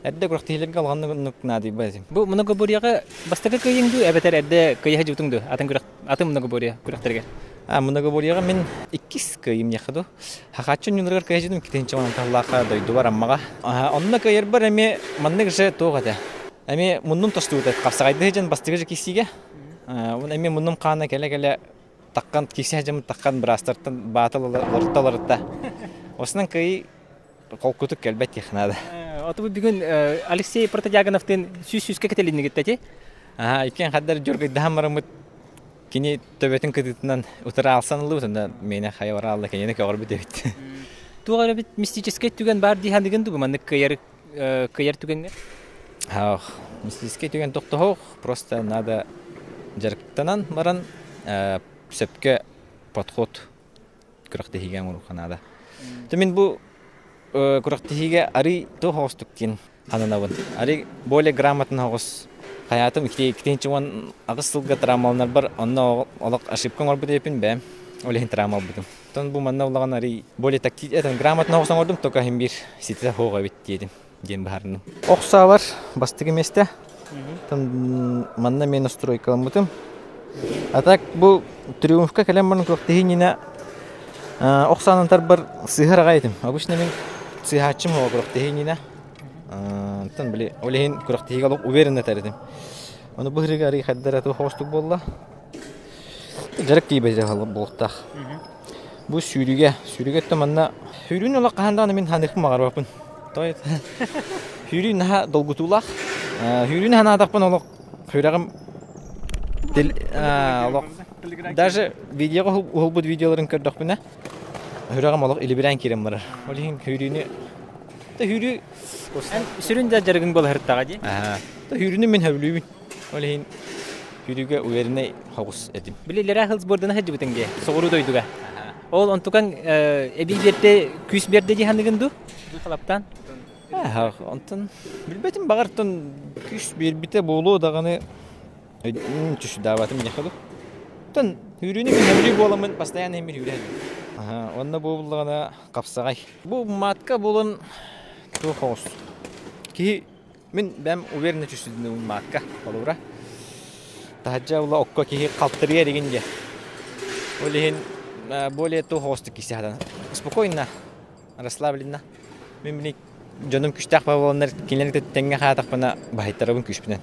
Эрдэ күрэхтэһиилэргэ улаханнык оннук наадыйбат этим. Бу многоборьеҕа бастакы кыайыҥ дуу, эбэтэр эрдэ кыайа сылдьыбытыҥ дуу, атын күрэх атын многоборье күрэхтэригэр? А, многоборьеҕа мин иккис кыайым диэххэ дуу. Хахааччы ньуургар кыайа сылдьыбытым иккитинчи анталлаахха дойдубар Аммаҕа. Онно кыайарбар эмиэ маннык же туох этэ. Эмиэ муннум тостубута. Хапсаҕайдыы сылдьан бастакы же киирсиигэ. Уонна эмиэ муннум хаана кэлэ-кэлэ таххан киирсэ сылдьаммыт таххан быраастартан баатыл олорто-олорто. Осунан кыайыы холкутук кэлбэт диэх наада. Оту бүгүн Алексей Протодьягоновтыын сүүс сүүскэ кэтилиннигит эти? Аха, иккиэн хаддар дьургайдаһан бараммыт кини төбөтүн кытыытынан утары аалсан ыллыбыт, онно миэнэ хайа бараалла кинини көҕөрбүт эбит. Туох эрэ бит мистическэй түгэн баар дии саныгын дугу маннык кыайар кыайар түгэҥҥэ? Ах, мистическэй түгэн тохтоһох, просто надо дьарыктанан баран сөпкө подход күрэхтэһиигэ оҥоруохха наада. Мин бу күрэхтэһиигэ арый туох оҕустук диэн хананабын. Арый более грамотно оҕус хайаатым 2018 сылга травмаланарбар онно олох ошибка оҥорбут эбиппин бэйэм. Ол иһин травма ылбытым. Оттон бу манна улахан арый более тактик этэн грамотно оҕус оҥордум, только иһин биир ситэ суох эбит диэтим диэн быһаарынным. Ох саалар бастакы миэстэ. Манна мен настройкаламмытым. А так бу триумфка кэлэн баран күрэхтэһии иннинэ ох саанан тарбар сыыһар аҕай этим. Обычно мин сыыһааччым оҕо күрэхтэһии иннинэ. Онтон били ол иһин күрэхтэһиигэ олох уверенно этэр этим. Ону бу ырыга арый хайдара туох оҕустук буолла. Дьарык тиийбэтэ буолуохтаах. Бу сүүрүүгэ, сүүрүүгэ өттө манна сүүрүүнү олох хаһан даҕаны мин ханыахпын баҕарбаппын. Тоҕо сүүрүү наһаа долгутуулаах. Сүүрүүнү санаатахпын олох сүрэҕим олох даже видеоҕа уһулбут видеоларын көрдөхпүнэ сүрэҕим олох илибирээн киирэн барар. Ол иһин сүүрүүнү сүүрүү сүрүн да дьарыгыҥ буолаһыртаҕа дии. Сүүрүүнү мин сөбүлүүбүн. Ол иһин сүүрүүгэ увереннай соҕус этим. Били Лера Хилсбордuna сылдьыбытыҥ дии, соҕуруу дойдуга. Ол онтукаҥ эбии биэрдэ, күүс биэрдэ дии саныгын дуу? Халаптаан? Онтон билбэтим баҕартан күүс биэрбитэ буолуо даҕаны түшүдаабатым диэххэ дуу. Оттон сүүрүүнү мин сөбүлүү буоламмын постоянно иһин сүүрэ сылдьабын. Онно бу буллаҕына хапсаҕай. Бу матка буолан туох оҕус. Киһи Мин бэм уверенно чувствую маакка холобура. Таһырдьа ула окко киһи халтырыйа эригин диэ. Ол иһин более туох оҕустук кисе хатан. Спокойно, расслабленно. Мин били дьонум күштээх буоланнар кинилэри тэҥҥэ хаатахпына баһыйтарабын күүспүнэн.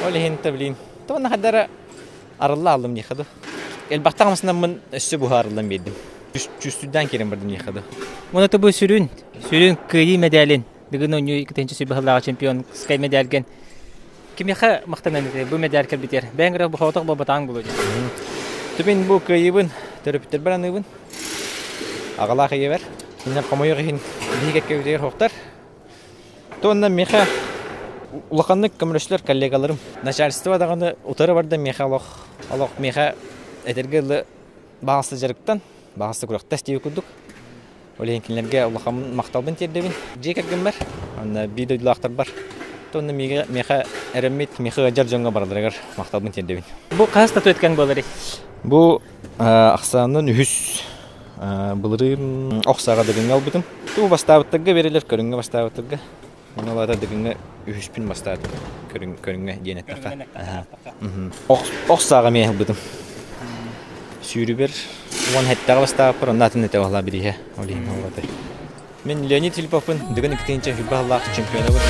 Ол иһин та билин тоҕо хадара арылла аллым диэхэ ду. Элбэхтэх амсынаммын өссө буһаарыллан биэрдим. Чувствуйдаан киирэн бардым диэхэ ду. Уонна бу сүрүн, сүрүн кыайыы мэдээлин Бүгүн оонньуу иккитинчи сүбэһыллааҕы чемпионскай мэдээлгэн кимиэхэ махтанан этэй бу мэдээль кэлбитигэр бэйэҥ эрэ соҕотох буолбатаҕыҥ буолуо дии. Түмин бу кыайыыбын төрөппүттэрбэр аныыбын. Аҕалаах ийэбэр. Кинилэр хомойуох иһин биһиги кэккэбитигэр суохтар. Туонна миэхэ улаханнык көмөлөстүлэр коллегаларым. Начальство даҕаны утары барда миэхэ олох олох миэхэ этэргэ дылы баҕаста дьарыктан, баҕаста күрэхтэс диэбит курдук. Ол иһин кинилэргэ улахан махталбын тиэрдэбин. Дьиэ кэргэммэр, уонна биир дойдулаахтарбар, уонна миэхэ эрэммит, миэхэ ыалдьар дьоҥҥо барыларыгар махталбын тиэрдэбин. Бу хаһыс статуэткаҥ буоларый? Бу ахсаанынан үһүс былырыын ох сааҕа Дыгыҥҥа ылбытым. Бу бастаабыттарга берелер, көрүҥҥэ бастаабыттарга. Мин ол аата Дыгыҥҥа үһүспүн бастаатым. Көрүҥҥэ диэн эттэххэ. Ох сааҕа эмиэ ылбытым. Сүүрүбэр 17-ҕэ бастаабыппар, онно атын этэ оһлаа бирииһэ. Ол иһин буолбатай. Мин Леонид Филипповпын, Дыгын 2 тыһыынча сүүрбэ сыллаах чемпионабын.